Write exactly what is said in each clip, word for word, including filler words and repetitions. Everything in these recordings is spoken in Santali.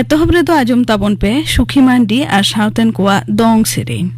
ᱮᱛᱚᱦᱚᱵ ᱨᱮᱫᱚ ᱟᱸᱡᱚᱢ ᱛᱟᱵᱚᱱ ᱯᱮ ᱥᱩᱠᱷᱤ ᱢᱟᱱᱰᱤ ᱟᱨ ᱥᱟᱶᱛᱮᱱ ᱠᱚᱣᱟᱜ ᱫᱚᱝ ᱥᱮᱨᱮᱧ᱾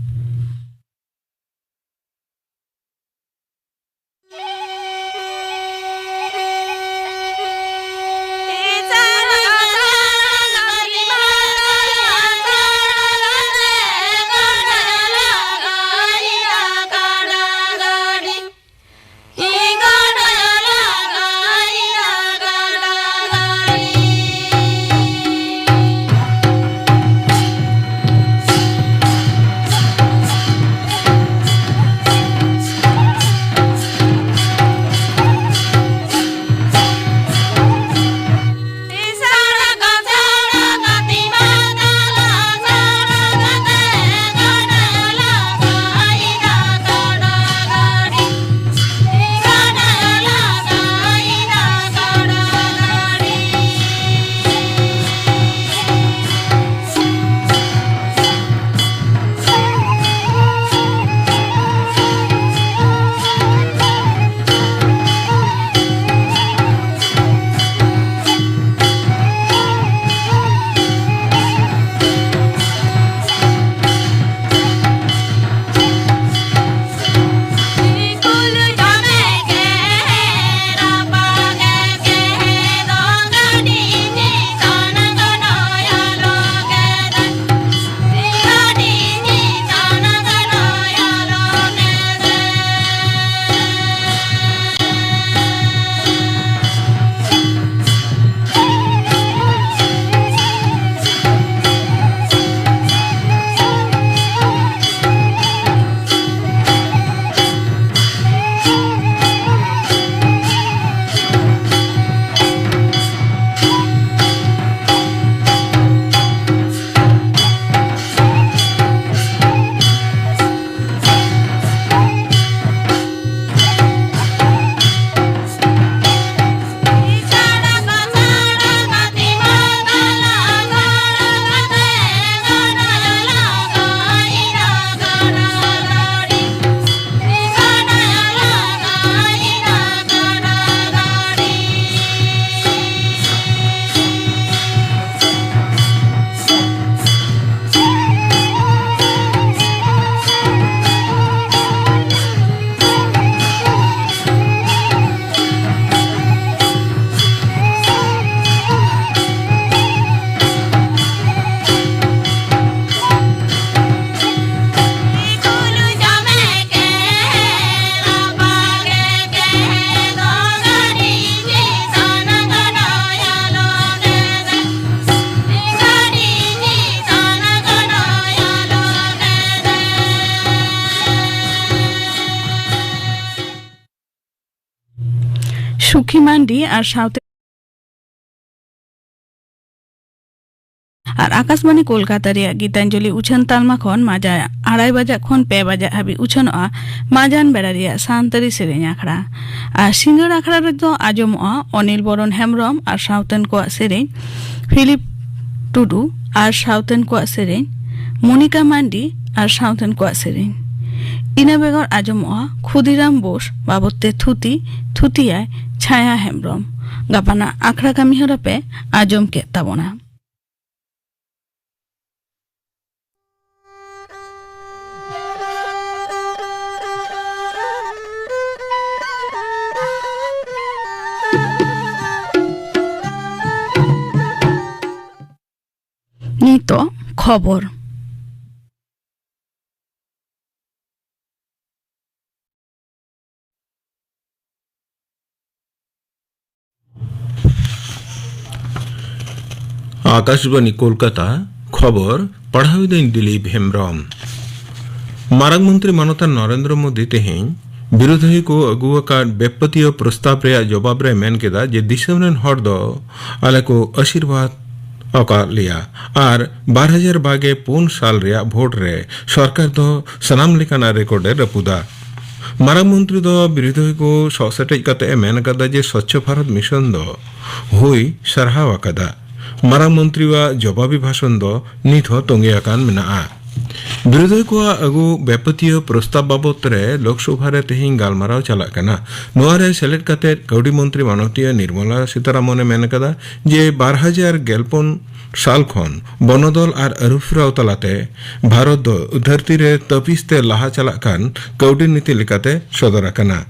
ᱥᱩᱠᱷᱤ ᱢᱟᱱᱰᱤ ᱟᱨ ᱥᱟᱶᱛᱮ ᱟᱨ ᱟᱠᱟᱥᱵᱟᱬᱤ ᱠᱳᱞᱠᱟᱛᱟ ᱨᱮᱭᱟᱜ ᱜᱤᱛᱟᱧᱡᱚᱞᱤ ᱩᱪᱷᱟᱹᱱ ᱛᱟᱞᱢᱟ ᱠᱷᱚᱱ ᱢᱟᱡᱟ ᱟᱲᱟᱭ ᱵᱟᱡᱟᱜ ᱠᱷᱚᱱ ᱯᱮ ᱵᱟᱡᱟᱜ ᱦᱟᱹᱵᱤᱡ ᱩᱪᱷᱟᱹᱱᱚᱜᱼᱟ ᱢᱟᱡᱟᱱ ᱵᱮᱲᱟ ᱨᱮᱭᱟᱜ ᱥᱟᱱᱛᱟᱲᱤ ᱥᱮᱨᱮᱧ ᱟᱠᱷᱲᱟ᱾ ᱟᱨ ᱥᱤᱸᱜᱟᱹᱲ ᱟᱠᱷᱲᱟ ᱨᱮᱫᱚ ᱟᱸᱡᱚᱢᱚᱜᱼᱟ ᱚᱱᱤᱞ ᱵᱚᱨᱚᱱ ᱦᱮᱢᱵᱽᱨᱚᱢ ᱟᱨ ᱥᱟᱶᱛᱮᱱ ᱠᱚᱣᱟᱜ ᱥᱮᱨᱮᱧ, ᱯᱷᱤᱞᱤᱯ ᱴᱩᱰᱩ ᱟᱨ ᱥᱟᱶᱛᱮᱱ ᱠᱚᱣᱟᱜ ᱥᱮᱨᱮᱧ, ᱢᱚᱱᱤᱠᱟ ᱢᱟᱱᱰᱤ ᱟᱨ ᱥᱟᱶᱛᱮᱱ ᱠᱚᱣᱟᱜ ᱥᱮᱨᱮᱧ᱾ ᱤᱱᱟᱹ ᱵᱮᱜᱚᱨ ᱟᱸᱡᱚᱢᱚᱜᱼᱟ ᱠᱷᱩᱫᱤᱨᱟᱢ ᱵᱳᱥ ᱵᱟᱵᱚᱫ ᱛᱮ ᱛᱷᱩᱛᱤ, ᱛᱷᱩᱛᱤᱭᱟᱭ ᱪᱷᱟᱭᱟ ᱦᱮᱢᱵᱽᱨᱚᱢ᱾ ᱜᱟᱯᱟᱱᱟᱜ ᱟᱠᱷᱲᱟ ᱠᱟᱹᱢᱤᱦᱚᱨᱟ ᱯᱮ ᱟᱸᱡᱚᱢ ᱠᱮᱫ ᱛᱟᱵᱚᱱᱟ᱾ ᱱᱤᱛᱚᱜ ᱠᱷᱚᱵᱚᱨ᱾ ᱟᱠᱟᱥᱵᱟᱬᱤ ᱠᱳᱞᱠᱟᱛᱟ, ᱠᱷᱚᱵᱚᱨ ᱯᱟᱲᱦᱟᱣᱤᱫᱟᱹᱧ ᱫᱤᱞᱤᱯ ᱦᱮᱢᱵᱽᱨᱚᱢ᱾ ᱢᱟᱨᱟᱝ ᱢᱚᱱᱛᱨᱤ ᱢᱟᱱᱚᱛᱟᱱ ᱱᱚᱨᱮᱱᱫᱨᱚ ᱢᱳᱫᱤ ᱛᱮᱦᱮᱧ ᱵᱤᱨᱳᱫᱷᱤ ᱠᱚ ᱟᱹᱜᱩ ᱟᱠᱟᱫ ᱵᱮᱯᱟᱹᱛᱤᱭᱟᱹ ᱯᱨᱚᱥᱛᱟᱵ ᱨᱮᱭᱟᱜ ᱡᱚᱵᱟᱵ ᱨᱮ ᱢᱮᱱ ᱠᱮᱫᱟ ᱡᱮ ᱫᱤᱥᱚᱢ ᱨᱮᱱ ᱦᱚᱲ ᱫᱚ ᱟᱞᱮ ᱠᱚ ᱟᱥᱤᱨᱵᱟᱫᱽ ᱟᱠᱟᱫ ᱞᱮᱭᱟ ᱟᱨ ᱵᱟᱨ ᱦᱟᱡᱟᱨ ᱵᱟᱜᱮ ᱯᱩᱱ ᱥᱟᱞ ᱨᱮᱭᱟᱜ ᱵᱷᱳᱴ ᱨᱮ ᱥᱚᱨᱠᱟᱨ ᱫᱚ ᱥᱟᱱᱟᱢ ᱞᱮᱠᱟᱱᱟᱜ ᱨᱮᱠᱚᱨᱰ ᱮ ᱨᱟᱹᱯᱩᱫᱟ᱾ ᱢᱟᱨᱟᱝ ᱢᱚᱱᱛᱨᱤ ᱫᱚ ᱵᱤᱨᱳᱫᱷᱤ ᱠᱚ ᱥᱚᱜ ᱥᱮᱴᱮᱡ ᱠᱟᱛᱮ ᱮ ᱢᱮᱱ ᱟᱠᱟᱫᱟ ᱡᱮ ᱥᱚᱪᱪᱷᱚ ᱵᱷᱟᱨᱚᱛ ᱢᱤᱥᱚᱱ ᱫᱚ ᱦᱩᱭ ᱥᱟᱨᱦᱟᱣ ᱟᱠᱟᱫᱟ᱾ ᱢᱟᱨᱟᱝ ᱢᱚᱱᱛᱨᱤᱣᱟᱜ ᱡᱚᱵᱟᱵᱤ ᱵᱷᱟᱥᱚᱱ ᱫᱚ ᱱᱤᱛ ᱦᱚᱸ ᱛᱚᱸᱜᱮ ᱟᱠᱟᱱ ᱢᱮᱱᱟᱜᱼᱟ᱾ ᱵᱤᱨᱳᱫᱷᱤ ᱠᱚᱣᱟᱜ ᱟᱹᱜᱩ ᱵᱮᱯᱟᱹᱛᱤᱭᱟᱹ ᱯᱨᱚᱥᱛᱟᱵ ᱵᱟᱵᱚᱛ ᱨᱮ ᱞᱳᱠᱥᱚᱵᱷᱟ ᱨᱮ ᱛᱮᱦᱮᱧ ᱜᱟᱞᱢᱟᱨᱟᱣ ᱪᱟᱞᱟᱜ ᱠᱟᱱᱟ᱾ ᱱᱚᱣᱟ ᱨᱮ ᱥᱮᱞᱮᱫ ᱠᱟᱛᱮ ᱠᱟᱹᱣᱰᱤ ᱢᱚᱱᱛᱨᱤ ᱢᱟᱱᱚᱛᱤᱭᱟᱹ ᱱᱤᱨᱢᱚᱞᱟ ᱥᱤᱛᱟᱨᱟᱢᱚᱱ ᱮ ᱢᱮᱱ ᱟᱠᱟᱫᱟ ᱡᱮ ᱵᱟᱨ ᱦᱟᱡᱟᱨ ᱜᱮᱞ ᱯᱩᱱ ᱥᱟᱞ ᱠᱷᱚᱱ ᱵᱚᱱᱚᱫᱚᱞ ᱟᱨ ᱟᱹᱨᱩᱯᱷᱮᱨᱟᱣ ᱛᱟᱞᱟᱛᱮ ᱵᱷᱟᱨᱚᱛ ᱫᱚ ᱫᱷᱟᱹᱨᱛᱤ ᱨᱮ ᱛᱟᱹᱯᱤᱥ ᱛᱮ ᱞᱟᱦᱟ ᱪᱟᱞᱟᱜ ᱠᱟᱱ ᱠᱟᱹᱣᱰᱤ ᱱᱤᱛᱤ ᱞᱮᱠᱟᱛᱮ ᱥᱚᱫᱚᱨ ᱟᱠᱟᱱᱟ᱾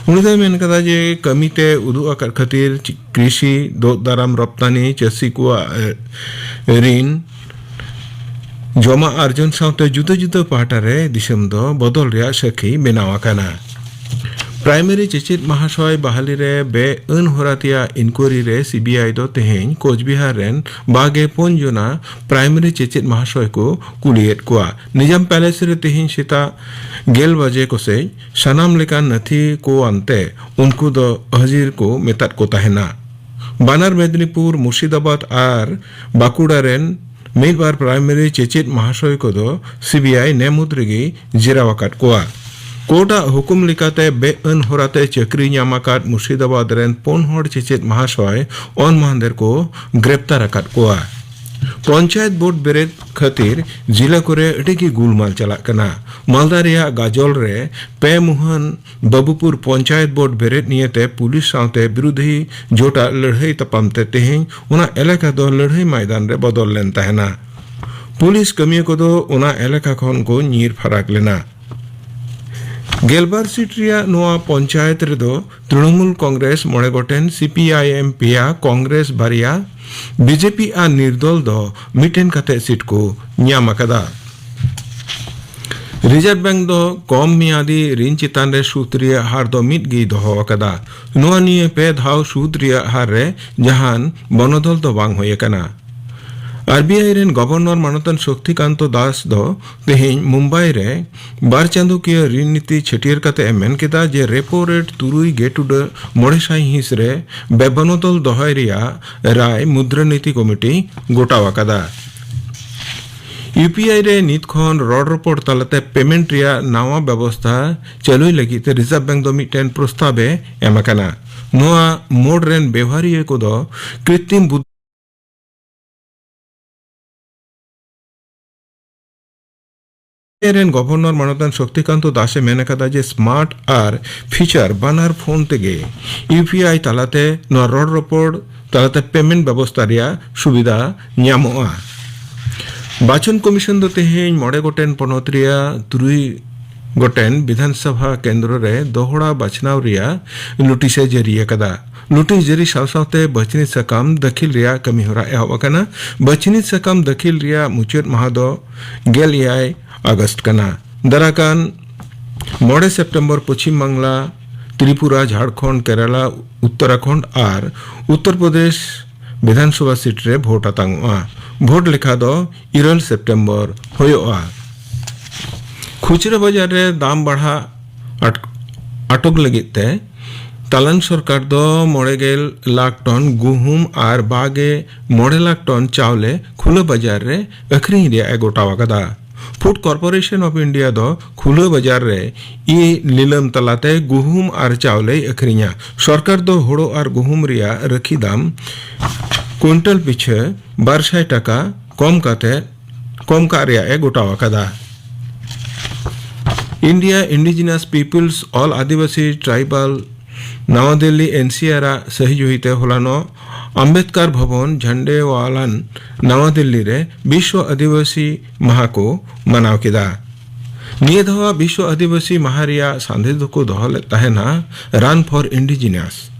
ᱩᱱᱤ ᱫᱚᱭ ᱢᱮᱱ ᱠᱟᱫᱟ ᱡᱮ ᱠᱟᱹᱢᱤᱛᱮ ᱩᱫᱩᱜ ᱟᱠᱟᱫ ᱠᱷᱟᱹᱛᱤᱨ ᱠᱨᱤᱥᱤ, ᱫᱳᱜ ᱫᱟᱨᱟᱢ, ᱨᱚᱯᱛᱟᱱᱤ, ᱪᱟᱹᱥᱤ ᱠᱚᱣᱟᱜ, ᱮ, ᱨᱤᱱ, ᱡᱚᱢᱟᱜ ᱟᱨᱡᱚᱱ ᱥᱟᱶᱛᱮ ᱡᱩᱫᱟᱹ ᱡᱩᱫᱟᱹ ᱯᱟᱦᱴᱟ ᱨᱮ ᱫᱤᱥᱚᱢ ᱫᱚ ᱵᱚᱫᱚᱞ ᱨᱮᱭᱟᱜ ᱥᱟᱹᱠᱷᱤ ᱵᱮᱱᱟᱣ ᱟᱠᱟᱱᱟ᱾ ᱯᱨᱟᱭᱢᱟᱨᱤ ᱪᱮᱪᱮᱫ ᱢᱟᱦᱟᱥᱚᱭ ᱵᱟᱦᱟᱞᱤ ᱨᱮ ᱵᱮ-ᱟᱹᱱ ᱦᱚᱨᱟ ᱛᱮᱭᱟᱜ ᱤᱱᱠᱩᱭᱟᱨᱤ ᱨᱮ ᱥᱤ ᱵᱤ ᱟᱭ ᱫᱚ ᱛᱮᱦᱮᱧ ᱠᱳᱪᱵᱤᱦᱟᱨ ᱨᱮᱱ ᱵᱟᱜᱮ ᱯᱩᱱ ᱡᱚᱱᱟ ᱯᱨᱟᱭᱢᱟᱨᱤ ᱪᱮᱪᱮᱫ ᱢᱟᱦᱟᱥᱚᱭ ᱠᱚ ᱠᱩᱞᱤᱭᱮᱫ ᱠᱚᱣᱟ᱾ ᱱᱤᱡᱟᱢ ᱯᱮᱞᱮᱥ ᱨᱮ ᱛᱮᱦᱮᱧ ᱥᱮᱛᱟᱜ ᱜᱮᱞ ᱵᱟᱡᱮ ᱠᱚᱥᱮᱡ ᱥᱟᱱᱟᱢ ᱞᱮᱠᱟᱱ ᱱᱟᱹᱛᱷᱤ ᱠᱚ ᱟᱱᱛᱮ ᱩᱱᱠᱩ ᱫᱚ ᱦᱟᱹᱡᱤᱨ ᱠᱚ ᱢᱮᱛᱟᱫ ᱠᱚ ᱛᱟᱦᱮᱱᱟ᱾ ᱵᱟᱱᱟᱨ ᱢᱮᱫᱽᱱᱤᱯᱩᱨ, ᱢᱩᱨᱥᱤᱫᱟᱵᱟᱫᱽ ᱟᱨ ᱵᱟᱸᱠᱩᱲᱟ ᱨᱮᱱ ᱢᱤᱫ ᱵᱟᱨ ᱯᱨᱟᱭᱢᱟᱨᱤ ᱪᱮᱪᱮᱫ ᱢᱟᱦᱟᱥᱚᱭ ᱠᱚᱫᱚ ᱥᱤ ᱵᱤ ᱟᱭ ᱱᱮ ᱢᱩᱫᱽ ᱨᱮᱜᱮ ᱡᱮᱨᱟᱣ ᱟᱠᱟᱫ ᱠᱚᱣᱟ᱾ ᱠᱳᱨᱴ ᱟᱜ ᱦᱩᱠᱩᱢ ᱞᱮᱠᱟᱛᱮ ᱵᱮ-ᱟᱹᱱ ᱦᱚᱨᱟᱛᱮ ᱪᱟᱹᱠᱨᱤ ᱧᱟᱢ ᱟᱠᱟᱫ ᱢᱩᱨᱥᱤᱫᱟᱵᱟᱫᱽ ᱨᱮᱱ ᱯᱩᱱ ᱦᱚᱲ ᱪᱮᱪᱮᱫ ᱢᱟᱦᱟᱥᱚᱭ ᱚᱱ ᱢᱟᱦᱟᱱᱫᱮᱨ ᱠᱚ ᱜᱨᱮᱯᱛᱟᱨ ᱟᱠᱟᱫ ᱠᱚᱣᱟ᱾ ᱯᱚᱧᱪᱟᱭᱮᱛ ᱵᱳᱨᱰ ᱵᱮᱨᱮᱫ ᱠᱷᱟᱹᱛᱤᱨ ᱡᱤᱞᱟ ᱠᱚᱨᱮ ᱟᱹᱰᱤ ᱜᱮ ᱜᱩᱞᱢᱟᱞ ᱪᱟᱞᱟᱜ ᱠᱟᱱᱟ᱾ ᱢᱟᱞᱫᱟ ᱨᱮᱭᱟᱜ ᱜᱟᱡᱚᱞ ᱨᱮ ᱯᱮ ᱢᱩᱦᱟᱹᱱ ᱵᱟᱵᱩᱯᱩᱨ ᱯᱚᱧᱪᱟᱭᱮᱛ ᱵᱳᱨᱰ ᱵᱮᱨᱮᱫ ᱱᱤᱭᱮᱛᱮ ᱯᱩᱞᱤᱥ ᱥᱟᱶᱛᱮ ᱵᱤᱨᱩᱫᱷᱤ ᱡᱳᱴᱟᱜ ᱞᱟᱹᱲᱦᱟᱹᱭ ᱛᱟᱯᱟᱢ ᱛᱮ ᱛᱮᱦᱮᱧ ᱚᱱᱟ ᱮᱞᱟᱠᱟ ᱫᱚ ᱞᱟᱹᱲᱦᱟᱹᱭ ᱢᱚᱭᱫᱟᱱ ᱨᱮ ᱵᱚᱫᱚᱞ ᱞᱮᱱ ᱛᱟᱦᱮᱱᱟ᱾ ᱯᱩᱞᱤᱥ ᱠᱟᱹᱢᱤᱭᱟᱹ ᱠᱚᱫᱚ ᱚᱱᱟ ᱮᱞᱟᱠᱟ ᱠᱷᱚᱱ ᱠᱚ ᱧᱤᱨ ᱯᱷᱟᱨᱟᱠ ᱞᱮᱱᱟ᱾ ᱜᱮᱞᱵᱟᱨ ᱥᱤᱴ ᱨᱮᱭᱟᱜ ᱱᱚᱣᱟ ᱯᱚᱧᱪᱟᱭᱮᱛ ᱨᱮᱫᱚ ᱛᱨᱤᱱᱚᱢᱩᱞ ᱠᱚᱝᱜᱨᱮᱥ ᱢᱚᱬᱮ ᱜᱚᱴᱮᱱ, ᱥᱤ ᱯᱤ ᱟᱭ ᱮᱢ ᱯᱮᱭᱟ, ᱠᱚᱝᱜᱨᱮᱥ ᱵᱟᱨᱭᱟ, ᱵᱤ ᱡᱮ ᱯᱤ ᱟᱨ ᱱᱤᱨᱫᱚᱞ ᱫᱚ ᱢᱤᱫᱴᱮᱱ ᱠᱟᱛᱮ ᱥᱤᱴ ᱠᱚ ᱧᱟᱢ ᱟᱠᱟᱫᱟ᱾ ᱨᱤᱡᱟᱨᱵᱷ ᱵᱮᱝᱠ ᱫᱚ ᱠᱚᱢ ᱢᱮᱭᱟᱫᱤ ᱨᱤᱱ ᱪᱮᱛᱟᱱ ᱨᱮ ᱥᱩᱫ ᱨᱮᱭᱟᱜ ᱦᱟᱨ ᱫᱚ ᱢᱤᱫ ᱜᱮᱭ ᱫᱚᱦᱚ ᱟᱠᱟᱫᱟ᱾ ᱱᱚᱣᱟ ᱱᱤᱭᱮ ᱯᱮ ᱫᱷᱟᱣ ᱥᱩᱫ ᱨᱮᱭᱟᱜ ᱦᱟᱨ ᱨᱮ ᱡᱟᱦᱟᱱ ᱵᱚᱱᱚᱫᱚᱞ ᱫᱚ ᱵᱟᱝ ᱦᱩᱭ ᱟᱠᱟᱱᱟ᱾ ᱟᱨ ᱵᱤ ᱟᱭ ᱨᱮᱱ ᱜᱚᱵᱷᱚᱨᱱᱚᱨ ᱢᱟᱱᱚᱛᱟᱱ ᱥᱚᱠᱛᱤᱠᱟᱱᱛᱚ ᱫᱟᱥ ᱫᱚ ᱛᱮᱦᱮᱧ ᱢᱩᱢᱵᱟᱭ ᱨᱮ ᱵᱟᱨ ᱪᱟᱸᱫᱳᱠᱤᱭᱟᱹ ᱨᱤᱱ ᱱᱤᱛᱤ ᱪᱷᱟᱹᱴᱭᱟᱹᱨ ᱠᱟᱛᱮ ᱮ ᱢᱮᱱ ᱠᱮᱫᱟ ᱡᱮ ᱨᱮᱯᱳ ᱨᱮᱴ ᱛᱩᱨᱩᱭ ᱜᱮ ᱴᱩᱰᱟᱹᱜ ᱢᱚᱬᱮ ᱥᱟᱭ ᱦᱤᱸᱥ ᱨᱮ ᱵᱮᱵᱚᱱᱚᱫᱚᱞ ᱫᱚᱦᱚᱭ ᱨᱮᱭᱟᱜ ᱨᱟᱭ ᱢᱩᱫᱽᱨᱟᱹᱱᱤᱛᱤ ᱠᱚᱢᱤᱴᱤ ᱜᱚᱴᱟᱣ ᱟᱠᱟᱫᱟ᱾ ᱤᱭᱩ ᱯᱤ ᱟᱭ ᱨᱮ ᱱᱤᱛ ᱠᱷᱚᱱ ᱨᱚᱲ ᱨᱚᱯᱚᱲ ᱛᱟᱞᱟᱛᱮ ᱯᱮᱢᱮᱱᱴ ᱨᱮᱭᱟᱜ ᱱᱟᱣᱟ ᱵᱮᱵᱚᱥᱛᱷᱟ ᱪᱟᱹᱞᱩᱭ ᱞᱟᱹᱜᱤᱫ ᱛᱮ ᱨᱤᱡᱟᱨᱵᱷ ᱵᱮᱝᱠ ᱫᱚ ᱢᱤᱫᱴᱮᱱ ᱯᱨᱚᱥᱛᱟᱵ ᱮ ᱮᱢ ᱟᱠᱟᱱᱟ᱾ ᱱᱚᱣᱟ ᱢᱳᱰ ᱨᱮᱱ ᱵᱮᱣᱦᱟᱨᱤᱭᱟᱹ ᱠᱚᱫᱚ ᱠᱨᱤᱛᱨᱤᱢ ᱵᱩᱫᱽ ᱨᱮᱱ ᱜᱚᱵᱷᱚᱨᱱᱚᱨ ᱢᱟᱱᱚᱛᱟᱱ ᱥᱚᱠᱛᱤᱠᱟᱱᱛᱚ ᱫᱟᱥ ᱮ ᱢᱮᱱ ᱟᱠᱟᱫᱟ ᱡᱮ ᱥᱢᱟᱨᱴ ᱟᱨ ᱯᱷᱤᱪᱟᱨ ᱵᱟᱱᱟᱨ ᱯᱷᱳᱱ ᱛᱮᱜᱮ ᱤᱭᱩ ᱯᱤ ᱟᱭ ᱛᱟᱞᱟᱛᱮ ᱱᱚᱣᱟ ᱨᱚᱲ ᱨᱚᱯᱚᱲ ᱛᱟᱞᱟᱛᱮ ᱯᱮᱢᱮᱱᱴ ᱵᱮᱵᱚᱥᱛᱟ ᱨᱮᱭᱟᱜ ᱥᱩᱵᱤᱫᱷᱟ ᱧᱟᱢᱚᱜᱼᱟ᱾ ᱵᱟᱪᱷᱚᱱ ᱠᱚᱢᱤᱥᱚᱱ ᱫᱚ ᱛᱮᱦᱮᱧ ᱢᱚᱬᱮ ᱜᱚᱴᱮᱱ ᱯᱚᱱᱚᱛ ᱨᱮᱭᱟᱜ ᱛᱩᱨᱩᱭ ᱜᱚᱴᱮᱱ ᱵᱤᱫᱷᱟᱱ ᱥᱚᱵᱷᱟ ᱠᱮᱱᱫᱨᱚ ᱨᱮ ᱫᱚᱦᱲᱟ ᱵᱟᱪᱷᱱᱟᱣ ᱨᱮᱭᱟᱜ ᱱᱳᱴᱤᱥ ᱮ ᱡᱟᱹᱨᱤ ᱟᱠᱟᱫᱟ᱾ ᱱᱳᱴᱤᱥ ᱡᱟᱹᱨᱤ ᱥᱟᱶ ᱥᱟᱶᱛᱮ ᱵᱟᱪᱷᱱᱤ ᱥᱟᱠᱟᱢ ᱫᱟᱹᱠᱷᱤᱞ ᱨᱮᱭᱟᱜ ᱠᱟᱹᱢᱤᱦᱚᱨᱟ ᱮᱦᱚᱵ ᱟᱠᱟᱱᱟ᱾ ᱵᱟᱪᱷᱱᱤ ᱥᱟᱠᱟᱢ ᱫᱟᱹᱠᱷᱤᱞ ᱨᱮᱭᱟᱜ ᱢᱩᱪᱟᱹᱫ ᱢᱟᱦᱟ ᱫᱚ ᱜᱮᱞ ᱮᱭᱟᱭ ᱟᱜᱚᱥᱴ ᱠᱟᱱᱟ᱾ ᱫᱟᱨᱟᱠᱟᱱ ᱢᱚᱬᱮ ᱥᱮᱯᱴᱮᱢᱵᱚᱨ ᱯᱚᱪᱷᱤᱢ ᱵᱟᱝᱞᱟ ᱛᱨᱤᱯᱩᱨᱟ, ᱡᱷᱟᱲᱠᱷᱚᱸᱰ, ᱠᱮᱨᱟᱞᱟ, ᱩᱛᱛᱚᱨᱟᱠᱷᱚᱸᱰ ᱟᱨ ᱩᱛᱛᱚᱨ ᱯᱨᱚᱫᱮᱥ ᱵᱤᱫᱷᱟᱱᱥᱚᱵᱷᱟ ᱥᱤᱴ ᱨᱮ ᱵᱷᱳᱴ ᱟᱛᱟᱝᱚᱜᱼᱟ᱾ ᱵᱷᱳᱴ ᱞᱮᱠᱷᱟ ᱫᱚ ᱤᱨᱟᱹᱞ ᱥᱮᱯᱴᱮᱢᱵᱚᱨ ᱦᱩᱭᱩᱜᱼᱟ᱾ ᱠᱷᱩᱪᱨᱟᱹ ᱵᱟᱡᱟᱨ ᱨᱮ ᱫᱟᱢ ᱵᱟᱲᱦᱟ ᱟᱴ-, ᱟᱴᱚᱠ ᱞᱟᱹᱜᱤᱫ ᱛᱮ ᱛᱟᱞᱟᱝ ᱥᱚᱨᱠᱟᱨ ᱫᱚ ᱢᱚᱬᱮ ᱜᱮᱞ ᱞᱟᱠᱷ ᱴᱚᱱ ᱜᱩᱦᱩᱢ ᱟᱨ ᱵᱟᱜᱮ ᱢᱚᱬᱮ ᱞᱟᱠᱷ ᱴᱚᱱ ᱪᱟᱣᱞᱮ ᱠᱷᱩᱞᱟᱹ ᱵᱟᱡᱟᱨ ᱨᱮ ᱟᱹᱠᱷᱨᱤᱧ ᱨᱮᱭᱟᱜ ᱮ ᱜᱚᱴᱟᱣ ᱟᱠᱟᱫᱟ᱾ ᱯᱷᱩᱰ ᱠᱚᱨᱯᱳᱨᱮᱥᱚᱱ ᱚᱯᱷ ᱤᱱᱰᱤᱭᱟ ᱫᱚ ᱠᱷᱩᱞᱟᱹ ᱵᱟᱡᱟᱨ ᱨᱮ ᱤ ᱞᱤᱞᱟᱹᱢ ᱛᱟᱞᱟᱛᱮ ᱜᱩᱦᱩᱢ ᱟᱨ ᱪᱟᱣᱞᱮᱭ ᱟᱹᱠᱷᱨᱤᱧᱟ᱾ ᱥᱚᱨᱠᱟᱨ ᱫᱚ ᱦᱳᱲᱳ ᱟᱨ ᱜᱩᱦᱩᱢ ᱨᱮᱭᱟᱜ ᱨᱟᱹᱠᱷᱤ ᱫᱟᱢ ᱠᱩᱭᱤᱱᱴᱟᱞ ᱯᱤᱪᱷᱟᱹ ᱵᱟᱨ ᱥᱟᱭ ᱴᱟᱠᱟ ᱠᱚᱢ ᱠᱟᱛᱮ, ᱠᱚᱢ ᱠᱟᱜ ᱨᱮᱭᱟᱜ ᱮ ᱜᱚᱴᱟᱣ ᱟᱠᱟᱫᱟ᱾ India Indigenous Peoples All Adivasi Tribal ᱱᱟᱣᱟ ᱫᱤᱞᱞᱤ, ᱮᱱ ᱥᱤ ᱟᱨ ᱟᱜ ᱥᱟᱹᱦᱤᱡᱩᱦᱤ ᱛᱮ ᱦᱚᱞᱟᱱᱚᱜ ᱟᱢᱵᱮᱫᱠᱟᱨ ᱵᱷᱚᱵᱚᱱ, ᱡᱷᱟᱱᱰᱮᱣᱟᱞᱟᱱ, ᱱᱟᱣᱟ ᱫᱤᱞᱞᱤ ᱨᱮ ᱵᱤᱥᱣᱚ ᱟᱹᱫᱤᱵᱟᱹᱥᱤ ᱢᱟᱦᱟ ᱠᱚ ᱢᱟᱱᱟᱣ ᱠᱮᱫᱟ᱾ ᱱᱤᱭᱟᱹ ᱫᱷᱟᱣ ᱵᱤᱥᱣᱚ ᱟᱹᱫᱤᱵᱟᱹᱥᱤ ᱢᱟᱦᱟ ᱨᱮᱭᱟᱜ ᱥᱟᱸᱫᱮᱥ ᱫᱚᱠᱚ ᱫᱚᱦᱚ ᱞᱮᱫ ᱛᱟᱦᱮᱱᱟ, Run for Indigenous᱾